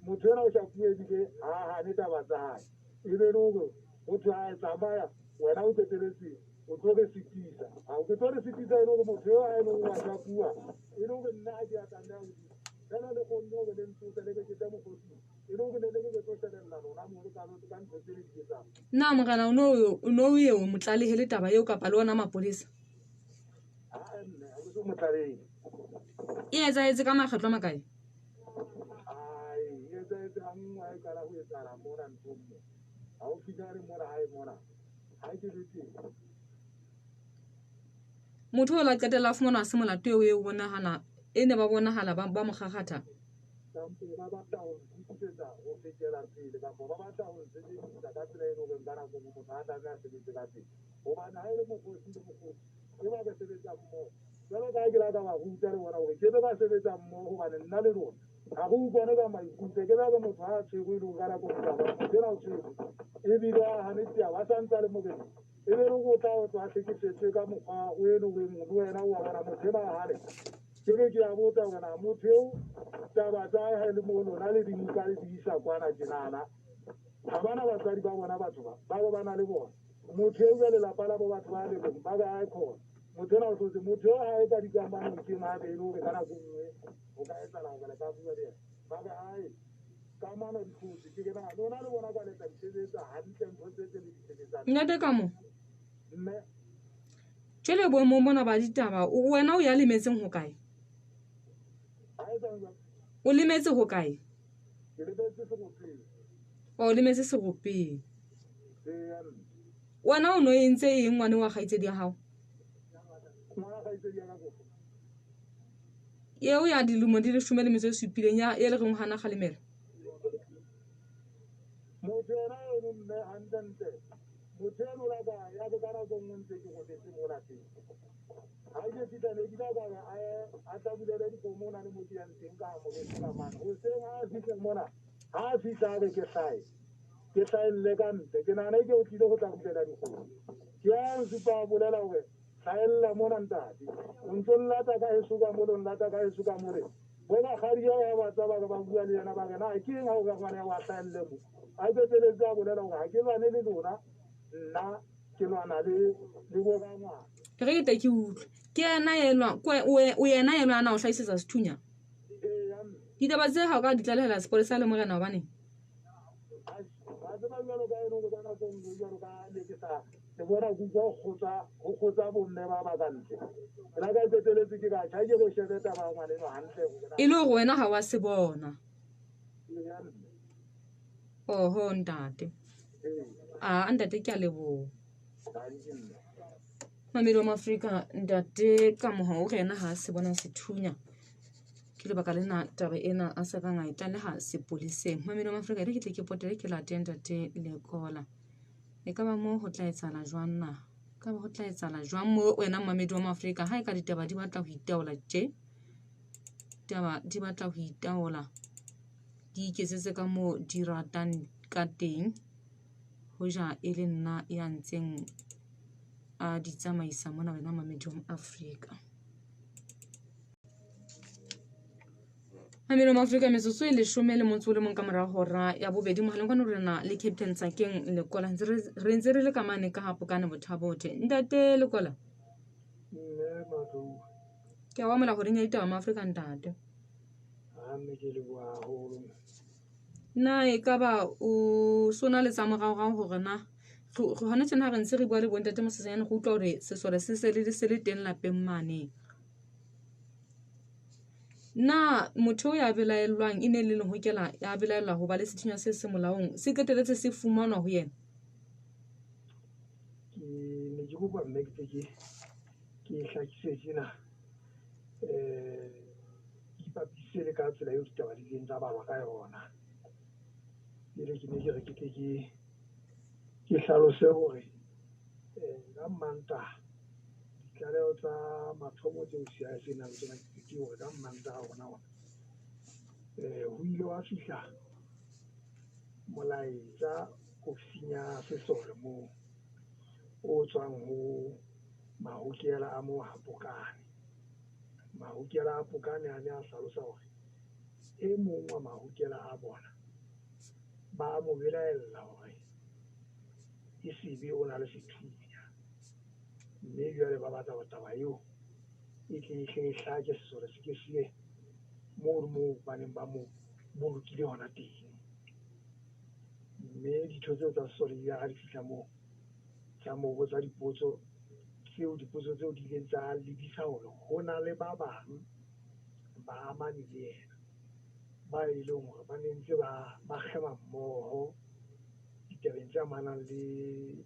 motho enwa o shapuwe ebile ha a hane taba tsa hae. E be le hore ho thwe ae tsamaya wena o qeteletse o tlo re sitisa. Ao ke tlo re sitisa e le hore motho eo a e leng wa shapuwa e le hore nna ha ke a tlameha ho di fela le kgonne hore le ntsose le re ke tle mokgosing e le hore ne le re ke tlo shebella lona mo le ka ka ntho tse le di etsang.
Na morena o no o no o ye o mo tlalehele taba eo kapa le ona mapolesa?
Ae mme ha ke so mo tlalehe.
E etsahetse ka makgetlo a makae?
Ai e etsahetse ha nngwe ha e qala ho etsahala mona nthong mo. Haufinyane mona hae mona ha ke le teng.
Motho o la qetella a fumanwa a se molato eo eo bonahala e ne ba bonahala ba ba mo kgakgatha.
Kampo ba batla ho nkhutlisetsa ho fetela pele kapa ba batla ho nsebedisa ka tsela e leng hore ka nako e nngwe motho ha a tlameha a sebetse ka teng. Hobane ha e le mokgosi le mokgosi ke ba re sebetsa mmoho. Jwalo ka ha ke la ka ba ruta le bona hore ke be ba sebetsa mmoho hobane nna le lona ga re utlwane ka maikutlo. Ke ba re motho ha a tshwerwe e le hore ka nako e nngwe motho enwa o tshwerwe ebile a hane taba a sa ntse a le moreneng. E be le hore o tla otlwa a hlekefetswe ka mokgwa o e leng horeng le wena o a bona motho enwa a hane. Ke be ke a botsa hore na motho eo taba tsa hae ha e le moo lona le di nka le di isa kwana tjenana. Ha ba na batswadi ba bona batho ba, ba be ba na le bona. Motho eo jwale lapa la bo batho ba le bong ba be a khona. Motho enwa o hlotse. Motho eo ha e ka dikamanong tjena hape e le hore ka nako e nngwe ho ka etsahala hore le ka bua le yena. Ba re ae kamano di hlotse. Ke re na lona le bona ka le tla di sebetsa hantle ntho tse tse le di sebetsang.
Ntate ka mo.
Mme.
Jwale boemong bona ba ditaba wena o ya lemetseng hokae?
Ha etsang jwang?
O lemetse hokae?
Ke lemetse seropeng.
O lemetse seropeng.
Eya mme.
Wena o no entse eng ngwane wa kgaitsedi ya hao?
Ngwana kgaitsedi ya ka kofa.
Eo ya dilemo di leshome le metso e supileng ya e le reng o hana kgalemelo.
Motho yena eno mme hantlentle motho eno la ka ya ke ka nako nngwe ntse ke robetse mo lapeng. Ha ke fihla ne ke tla ka re a ye a hlabulele dikgomo ho na le mo ke yang teng ka ha moreso ka mane. Hoseng ha a fihla mona ha a fihla a re ke hlahe. Ke hlahelle ka ntle. Ke nahana eke o tlile go tla bulela dikgomo. Ke a nsupa a bolela hore hlahella mona ntate. O ntso nlata ka heso ka mole, o nlata ka heso ka mole. Bo rakgadi eo ha ba tswa ba re ba bua le yena ba re na ke eng ha o re ngwana eo a hlahelle mo. A qeteletse a bolela hore ha ke lwane le lona nna ke lwana le le bo rangwana.
Re ke tle ke utlwe. Ke yena enwa, o yena enwa a na o hlahisetsa sethunya?
Eya mme.
Ditaba tse ha o ka di tlalehela sepolesa le morena hobaneng?
Wa tseba jwalo ka eno ka nako nngwe jwalo ka ne ke sa ke bona ke utlwa ho kgotsa ho kgotsa bomme ba ba ka ntle. Ke la ka qeteletse ke ka tjha ke re shebe taba ya ngwana eno hantle hore na
E le hore wena ha wa se bona.
Eya mme.
Oho ntate.
Ee.
A ntate ke a leboha.
Dankie mme.
Mamedi wa Maafrika ntate Kamoho o re yena ha se bona sethunya. Ke lebaka lena taba ena a sa kang a e tlaleha sepoleseng. Mamedi wa Maafrika e re ke tle ke potele ke late ntate Lekola. E ka ba moo ho tla etsahala jwang na? Ka ba ho tla etsahala jwang mo wena mamedi wa Maafrika ha e ka ditaba di batla ho itaola tje? Taba di batla ho itaola. Di iketsetse ka moo di ratang ka teng. Hoja e le nna ya ntseng a di tsamaisa mona wena mamedi wa Afrika. Mamelo Maafrika metsotso e leshome le motso o le mong ka mora hora ya bobedi mohaleng kwano re na le Captain Sakeng Lekola ntse re ntse re le ka mane ka ha Pokane Bothabothe. Ntate Lekola.
Mme Matlou.
Ke a o amohela horeng ya ditaba Maafrika ntate.
Ha mme ke leboha haholo.
Na e ka ba o so na le tsa moraorao hore na hona tjena ha re ntse re bua le bontate Mosesanyane re utlwa hore sesole se se le se le teng lapeng mane. Na motho eo ya belaellwang e ne le lehokela ya belaellwa ho ba le sethunya se se molaong se qeteletse se fumanwa ho yena?
Ke ne ke kopa mme ke tle ke hlakise tjena ke ipapise le ka tsela eo ditaba di ileng tsa balwa ka yona. Pele ke ne ke re ke tle ke hlalose hore ka Mantaha ditlaleho tsa mathomo tseo CIS e nang le tsona ke hore ka Mantaha hona hona ho ile wa fihla molaetsa ofising ya sesole moo o tswang ho mahokela a moo ha Pokane. Mahokela a Pokane a ne a hlalosa hore e mong wa mahokela a bona ba mo belaella hore e sebe o na le sethunya, mme jwale ba batla hore taba eo e tle e hle e hlake sesole se ke se ye moo le moo ba neng ba mo bolokile hona teng. Mme ditho tseo tsa sesole di ha di fihla moo tsa mo botsa dipotso tseo, dipotso tseo di ileng tsa lebisa hore ho na le ba bang ba amane le yena ba e leng hore ba ne ntse ba kgema mmoho ditabeng tse amanang le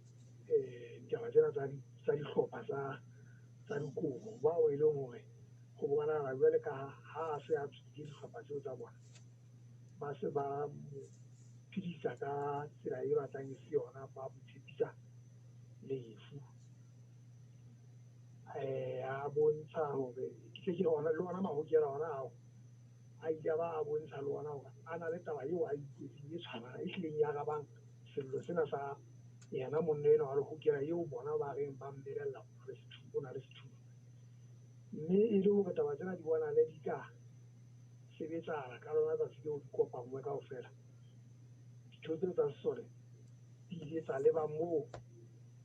ditaba tsena tsa dihlopha tsa dikobo, bao e leng hore ho bonahala jwale ka ha a se a tswile dihlopha tseo tsa bona, ba se ba mo phedisa ka tsela e batlang e se yona, ba mo tshepisa lefu. A bontsha hore ke tle ke ona le ona mahokela ona ao a ile a ba a bontsha le ona hore a na le taba eo a utlwetseng e tshwanang e hlileng e arabang sello sena sa yena monna enwa wa lehokela eo bona ba reng ba mmelella hore o na le sethunya. Mme e le hore taba tsena di bonahale di ka sebetsahala ka lona tsatsi leo di kopanngwe kaofela, ditho tseo tsa sesole di ile tsa leba moo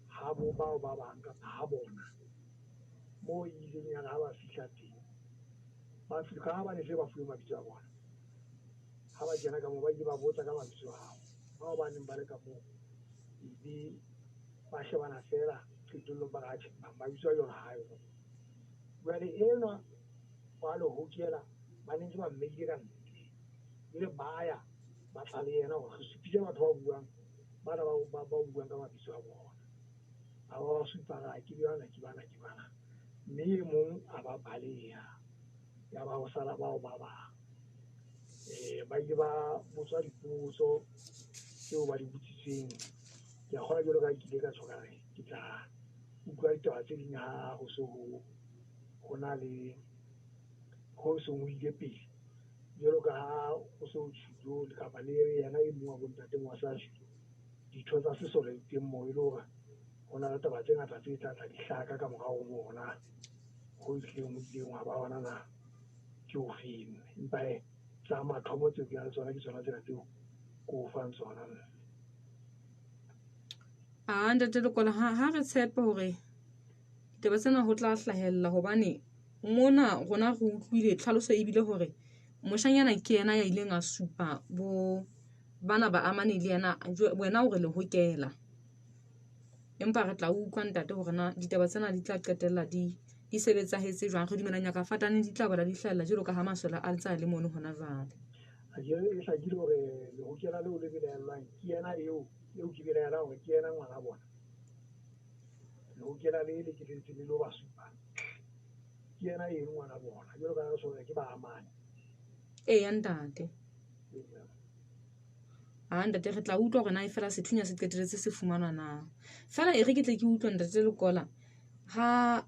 ha bo bao ba bang kapa ha bona moo e ileng ya re ha ba fihla teng ba fihla ka ha ba ne se ba fuwe mabitso a bona. Ha ba kena ka moo ba ile ba botsa ka mabitso ao bao ba neng ba le ka moo, ebe ba shebana feela qetellong ba re atjhe mabitso a yona ha yo. Jwale enwa wa lehokela ba ne ntse ba mmeile ka ntle, jwale ba ya ba tla le yena hore re supile batho ba buang bana ba buang ka mabitso a bona. A ba ba supa ra ke bana ke bana ke bana, mme e mong a ba baleha ya ba ho sala bao ba bang. Ba ile ba botswa dipotso tseo ba di botsitsweng. Ke a kgolwa jwalo ka ha ke ile ka tjho ka re ke tla utlwa ditaba tse ding ha ho so ho na le ho seng ho ile pele, jwalo ka ha ho so tjhulo kapa le yena e mong wa bontate wa sa tjhulo ditho tsa sesole di teng moo, e le hore ho na le taba tse ngata tse tla tla di hlaka ka morao ho ona ho hlileng ho ileng hwa ba hona na ke ofeng. Empa hee tsa mathomo tseo ke nang le tsona ke tsona tsena tseo ke o fang tsona.
A ntate Lekola, ha re tshepe hore ditaba tsena ho tla hlahella, hobane mona rona re utlwile tlhaloso ebile hore moshanyana ke yena ya ileng a supa bo bana ba amane le yena, wena o re lehokela. Empa re tla utlwa ntate hore na ditaba tsena di tla qetella di sebetsahetse jwang. Re dumela Ngaka Fatane di tla boela di hlahella jwalo ka ha masole a ntse a le mono hona jwale.
Akere e hlakile hore lehokela leo le belaellwang ke yena eo ke belaelang hore ke yena ngwana bona. Lehokela le le ke le ntse le lo ba supa, ke yena eno ngwana bona, jwalo ka ha re tjho ke ba amane.
Eya ntate. A ntate re tla utlwa hore na e fela sethunya se qetelletse se fumanwa na. Fela e re ke tle ke utlwe ntate Lekola, ha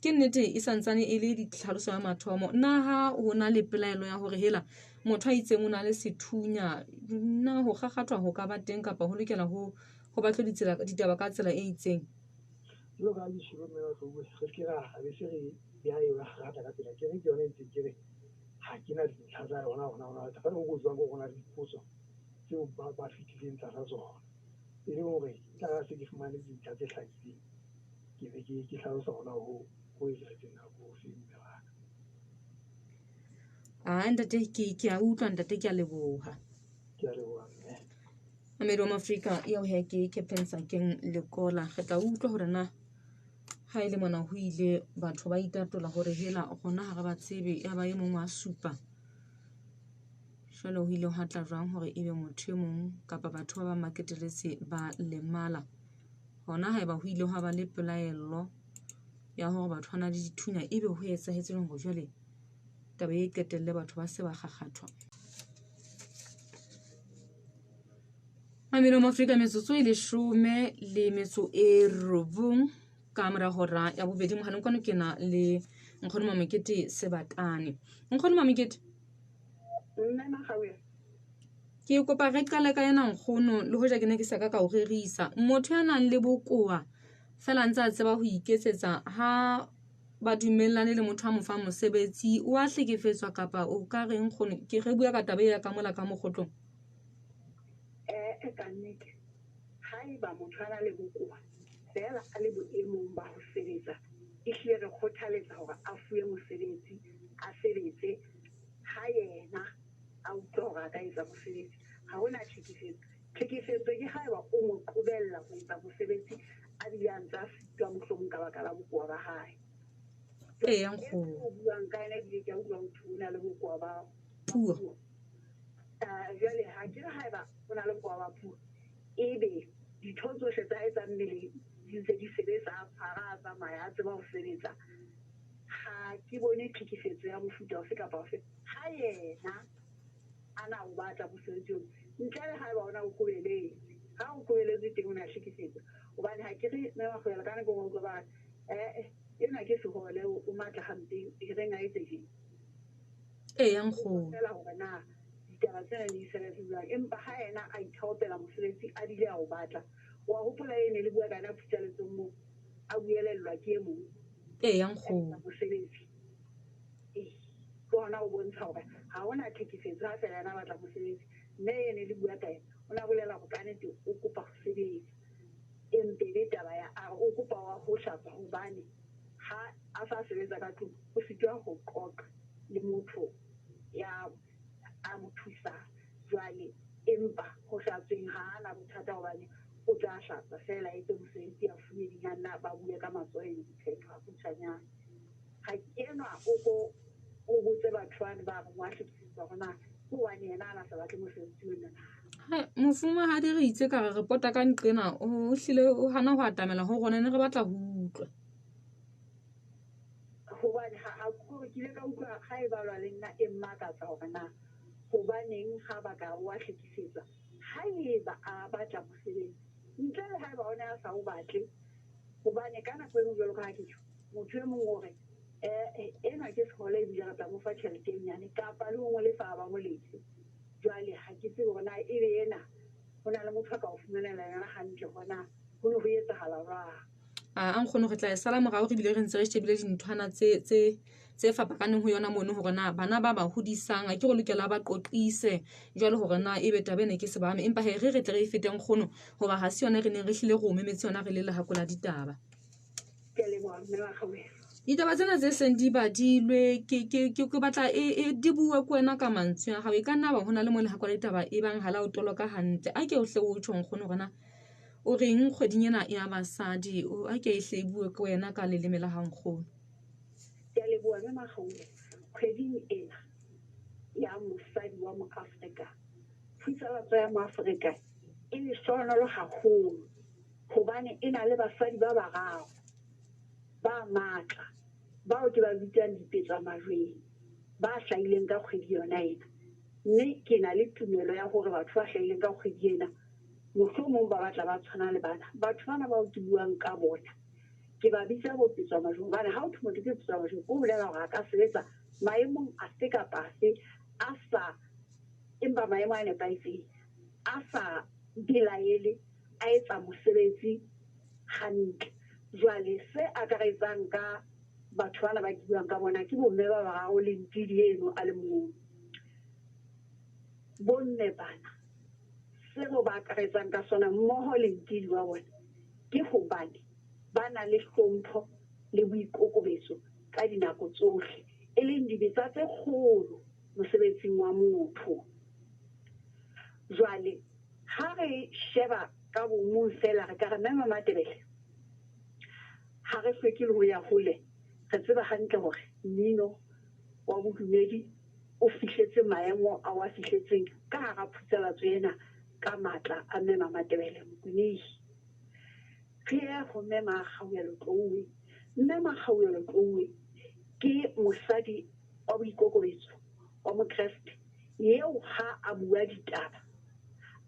ke nnete e santsane e le ditlhaloso ya mathomo, na ha ho na le pelaelo ya hore hela motho a itseng o na le sethunya, na ho kgakgathwa ho ka ba teng kapa ho lokela ho batlwe ditsela ditaba ka tsela e itseng?
Jwalo ka ha ke tjhelo mme Matlou, re se ke ra be se re beha eo ya kgakgatha ka tsela, ke re ke yona e ntseng ke re Ha ke na dintlha tsa yona hona hona ka ho jwang go na le dipotso tseo ba fetileng tlasa tsona, e leng hore tla se ke fumane dintlha tse hlakileng, ke be ke hlalosa hona ho etsahetseng nako ofe mme wa ka.
A ntate, ke a utlwa ntate, ke a leboha.
Ke a leboha mme.
Mamedi wa Maafrika eo he ke Captain Sakeng Lekola. Re tla utlwa hore na ha e le mona ho ile batho ba itatola hore hela rona ha re ba tsebe, ya ba e mong wa supa. Jwale ho ile hwa tla jwang hore ebe motho e mong kapa batho ba bang ba qetelletse ba lemala. Hona haeba ho ile hwa ba le pelaello ya hore batho ba na le dithunya, ebe ho etsahetse jwang hore jwale taba e qetelle batho ba se ba kgakgathwa. Mamelo Afrika metsotso e 19 ka mora hora ya bobedi. Mohaleng kwano ke na le Nkgono Mamokete Sebatane. Nkgono Mamokete,
Mme Makgaweng,
ke kopa re qale ka yena nkgono, le hoja ke ne ke sa ka ka o rerisa. Motho ya nang le bokowa fela ntse a tseba ho iketsetsa, ha ba dumellane le motho a mo fang mosebetsi, o a hlekefetswa kapa o ka reng nkgono? Ke re bua ka taba e ya ka mola ka mokgotlong.
Ka nnete haeba motho a na le bokowa fela a le boemong ba ho sebetsa, ehlile re kgothaletsa hore a fuwe mosebetsi, a sebetse. Ha yena a utlwa hore a ka etsa mosebetsi, ha hona tlhekefetso. Tlhekefetso ke haeba o mo qobella ho etsa mosebetsi a bile a ntse a sitwa mohlomong ka baka la bokowa ba hae.
Eya nkgono.
O buang ka yena ebile ke a utlwa motho o na le bokowa ba
Puo.
Jwale ha ke re haeba o na le bokowa ba puo, ebe ditho tsohle tsa hae tsa mmele di ntse di sebetsa, a tshwara, a tsamaya, a tseba ho sebetsa, ha ke bone tlhekefetso ya mofuta ofe kapa ofe. Ha yena a na o batla mosebetsi ono, ntle le haeba ona o qobeletse. Ha o qobeletse teng o na hlekefetswa. Hobane ha ke re mme Makgowela ka nako e nngwe utlwa ba re enwa ke sehole, o matla hampe, e reng a etse tje.
Eya nkgono.
Feela hore na ditaba tsena di sebetse jwang, empa ha yena a ithaopela mosebetsi a bile a o batla, wa hopola e ne le bua ka yena phutsaletsong moo, a buelellwa ke e mong.
Eya nkgono.
Mosebetsi. Ke hona o bontsha hore ha hona tlhekefetso ha fela yena a batla mosebetsi. Mme e ne le bua ka yena, o na bolela hore kannete o kopa ho sebetsa. Empe le taba ya a re o kopa wa ho hlatswa hobane ha a sa sebetsa ka tlung, o sitwa ho qoqa le motho ya a mo thusang. Jwale empa ho hlatsweng ha ana bothata hobane o tla hlatswa fela, etse mosebetsi a fuwe dinyanna, ba bue ka matsoho e diphetho ha kgutshwanyane. Ha ke enwa o ko o botse batho bane ba re wa hlekefetswa hore na ke hobane yena a na sa batle mosebetsi ona na.
Hai, mofumahadi re itse ka re re pota ka nqena, o hlile o hana ho atamela ho rona, ne re batla ho utlwa.
Hobane ha a kore ke ile ka utlwa ha e balwa le nna e mmakatsa hore na hobaneng ha ba ka wa hlekefetswa haeba a batla mosebetsi, ntle le haeba o ne a sa o batle. Hobane ka nako e nngwe jwalo ka ha ke tjho, motho e mong o re enwa ke sehole ebile re tla mo fa tjhelete e nyane kapa le ho mo lefa ha ba mo lefe. Jwale ha ke tsebe hore na ebe ena ho na le motho a ka o fumanela yona hantle hore na ho ne ho etsahala jwang.
A nkgono re tla e sala morao, re bile re ntse re shebile dinthwana tse fapakaneng ho yona mono hore na bana ba ba hodisang a ke re lokela ba qoqise jwale hore na ebe taba ena ke sebame. Empa he re tle re e fete nkgono, hoba ha se yona re neng re hlile re o memetse yona re le lehako la ditaba.
Ke a leboha mme wa Kgauhelo.
Ditaba tsena tse seng di badilwe ke batla e di bue ke wena ka mantswe a hao. E ka nna ba hona le mo lehako la ditaba e bang ha la o toloka hantle. A ke o hle o tjho nkgono hore na o reng kgweding ena ya basadi, o a ke e hle e bue ke wena ka leleme la hao nkgono.
Ke a leboha mme Makgauhelo. Kgweding ena ya mosadi wa Moafrika, Phutsalatso ya Moafrika e lehlohonolo haholo hobane e na le basadi ba bararo ba matla bao ke ba bitsang dipetsa majweng ba hlahileng ka kgwedi yona ena. Mme ke na le tumelo ya hore batho ba hlahileng ka kgwedi ena mohlomong ba batla ba tshwana le bana. Batho bana bao ke buang ka bona ke ba bitsa bo petswa majweng, hobane ha o thwe motho ke petswa majweng, o bolela hore a ka sebetsa maemong afe kapa afe a sa, empa maemo a nepahetseng, a sa belaele, a etsa mosebetsi hantle. Jwale se akaretsang ka Batho bana ba ke buang ka bona ke bomme ba bararo le Ntidi eno a le mong. Bomme bana seo ba akaretsang ka sona mmoho le Ntidi wa bona ke hobane ba na le hlompho le boikokobetso ka dinako tsohle, e leng dibetsa tse kgolo mosebetsing wa motho. Jwale ha re sheba ka bomong feela re ka re Mme Mamatebele ha re hloke le ho ya hole, re tseba hantle hore mmino wa bodumedi o fihletse maemo a o a fihletseng ka hara phutsalatso ena ka matla a Mme Mamatebele Mokonehi. Re ye ho Mme Makgauelo Tlouwe. Mme Makgauelo Tlouwe ke mosadi wa boikokobetso wa Mokreste eo ha a bua ditaba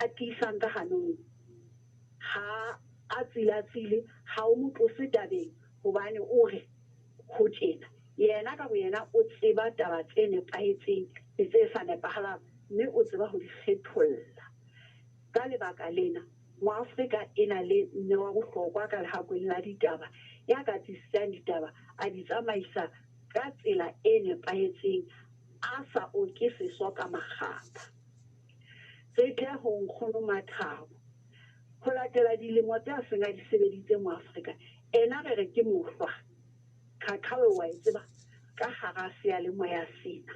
a tiisang ka hanong. Ha a tsilatsile, ha o mo tlose tabeng hobane o re ho tjena. Yena ka boyena o tseba taba tse nepahetseng le tse sa nepahalang mme o tseba ho di kgetholla. Ka lebaka lena, Moafrika e na le mme wa bohlokwa ka lehakoeng la ditaba ya ka tsisisang ditaba a di tsamaisa ka tsela e nepahetseng a sa oke seso ka makgapha. Re tle ho Nkgono Mathabo. Ho latela dilemo tse a seng a di sebeditse Moafrika, ena re re ke mohlwa. Qhaqhawe wa e tseba ka hara seyalemoya sena.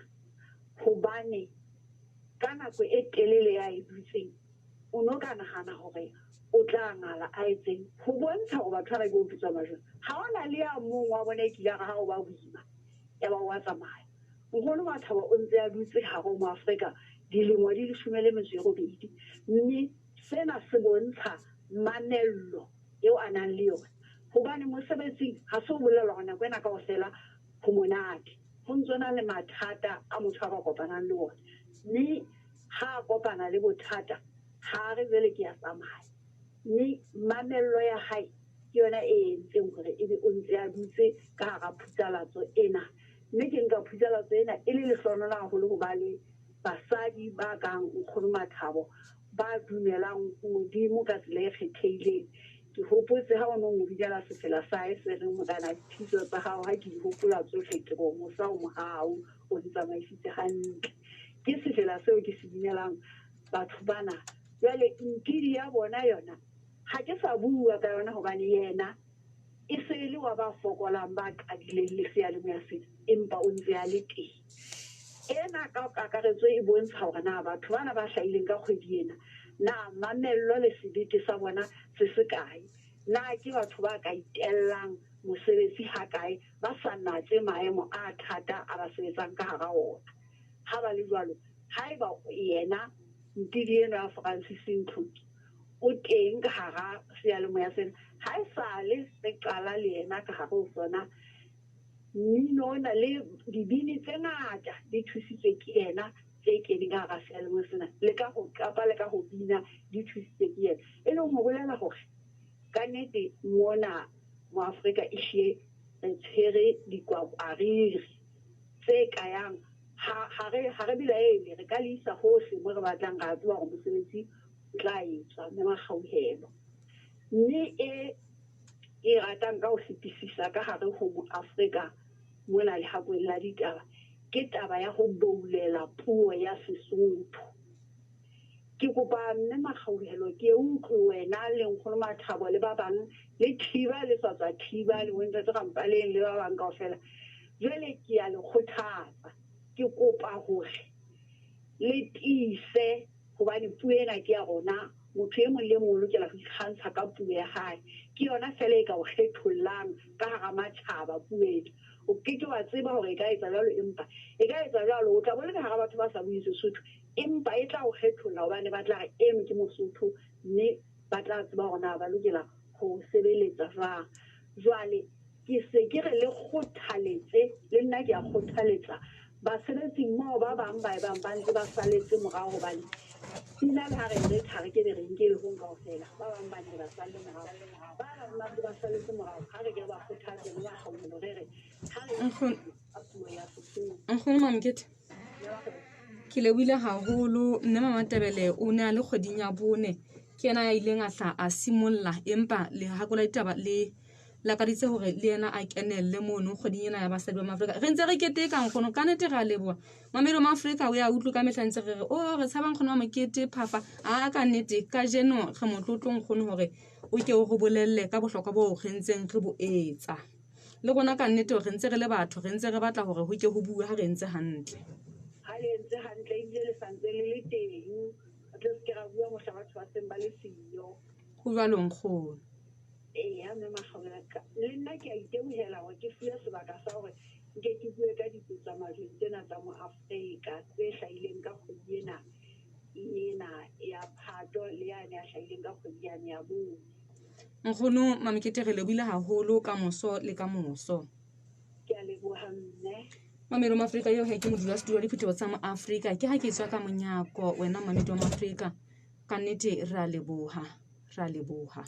Hobane ka nako e telele ya e dutseng, o no ka nahana hore o tla ngala a etseng ho bontsha hore batho ba ba ke opetswa majweng. Ha hona le ya mong wa bona e kile a re ha o ba boima, yaba o a tsamaya. Nkgono Mathabo o ntse a dutse hare ho Moafrika dilemo di 18, mme sena se bontsha mamello eo a nang le yona. Hobane mosebetsing ha se ho bolelwa hore nako ena kaofela ho monate, ho ntso na le mathata a motho a ka kopanang le ona. Mme ha a kopana le bothata, ha a re jwale ke a tsamaya. Mme mamello ya hae ke yona e entseng hore ebe o ntse a dutse ka hara phutsalatso ena. Mme ke nka phutsalatso ena e le lehlohonolo haholo ho ba le basadi ba kang Nkgono Mathabo ba dumelang ho Modimo ka tsela e kgethehileng. Ke hopotse ha o no mo binela sefela sa hae se reng, Morena, dithuso tsa hao ha ke di hopola tsohle, ke re o mosa o mohau, o ntsamaisitse hantle. Ke sefela seo ke se binelang batho bana. Jwale Ntidi ya bona yona ha ke sa bua ka yona hobane yena e se e le wa ba fokolang ba qadileng le seyalemoya sena, empa o ntse a le teng. Ena ka kakaretso e bontsha hore na batho bana ba hlahileng ka kgwedi ena, na mamello le sebete sa bona se se kae, na ke batho ba ka itellang mosebetsi hakae ba sa natse maemo a thata a ba sebetsang ka hara ona. Ha ba le jwalo, haeba yena Ntidi eno ya Francis Ntlhoki o teng ka hara seyalemoya sena, ha e sale re qala le yena ka hare ho sona, mmino ona le dibini tse ngata di thusitswe ke yena tse keneng ka hara seyalemoya sena, le ka ho qapa le ka ho bina di thusitswe ke yena. E leng ho bolela hore ka nnete mona Moafrika ehlile re tshwere dikwakwariri tse kayang ha ha re ha re belaele, re ka le isa hohle mo re batlang, ra tseba hore mosebetsi o tla etswa mme makgauhelo. Mme e e ratang ka ho fetisisa ka hare ho Moafrika mona lehakoeng la ditaba ke taba ya ho boulela puo ya Sesotho. Ke kopa mme Makgauhelo ke utlwe wena le Nkgono Mathabo le ba bang le Thiba le sa tswa Thiba le bontate Rampaleng le ba bang kaofela. Jwale ke ya le kgothatsa, ke kopa hore le tiise hobane puo ena ke ya rona. Motho e mong le mong o lokela ho ikgantsha ka puo ya hae. Ke yona feela e ka o kgethollang ka hara matjhaba puo ena. O ke ke wa tseba hore e ka etsa jwalo, empa e ka etsa jwalo. O tla bo le ka hara batho ba sa bueng Sesotho, empa e tla o kgetholla hobane ba tla re eno ke Mosotho, mme ba tla tseba hore na ba lokela ho sebeletsa jwang. Jwale ke se ke re le kgothaletse, le nna ke a kgothaletsa basebetsi mmoho ba bang ba ebang ba ntse ba saletse morao, hobane pina le ha re retha re ke be re nke le hong kaofela. Ba bang ba ne ba salle morao, ba bang ba ntse ba saletse morao. Ha re ke re ba kgothatse le ba kgaumelo, re re ha re ka puo ya Sesotho.
Nkgono Mamokete, ke lebohile haholo. Mme Mamatebele o ne a le kgweding ya bone, ke yena ya ileng a hla a simolla, empa lehako la ditaba le Lakaditse hore le yena a kenelle mono kgweding ena ya basadi ba Maafrika. Re ntse re keteka nkgono, ka nnete re a leboha. Mamelo Maafrika o ya utlwe ka mehla ntse re re, o re tshaba nkgono wa mokete phafa. A ka nnete kajeno re motlotlo nkgono hore o ke o re bolelle ka bohlokwa boo re ntseng re bo etsa. Le rona ka nnete re ntse re le batho, re ntse re batla hore ho ke ho bue ha re entse hantle.
Ha le entse hantle ebile le sa ntse le le teng, re tle se ke ra bua mohla batho ba seng ba le siyo.
Ho jwalo nkgono.
Eya mme Makgabela, le nna ke a itebohela hore ke fuwe sebaka sa hore nke ke bue ka dipetsamajweng tsena tsa mo Afrika tse hlahileng ka kgwedi ena ena ya Phato le yane ya hlahileng ka kgwedi yane ya Bone.
Nkgono Mamokete re lebohile haholo ka moso le ka moso.
Ke a leboha mme.
Mamelo Maafrika eo he ke modulasetulo wa diphutheho tsa Moafrika. Ke ha ke tswa ka monyako wena mamedi wa Moafrika. Ka nnete re a leboha, re a leboha.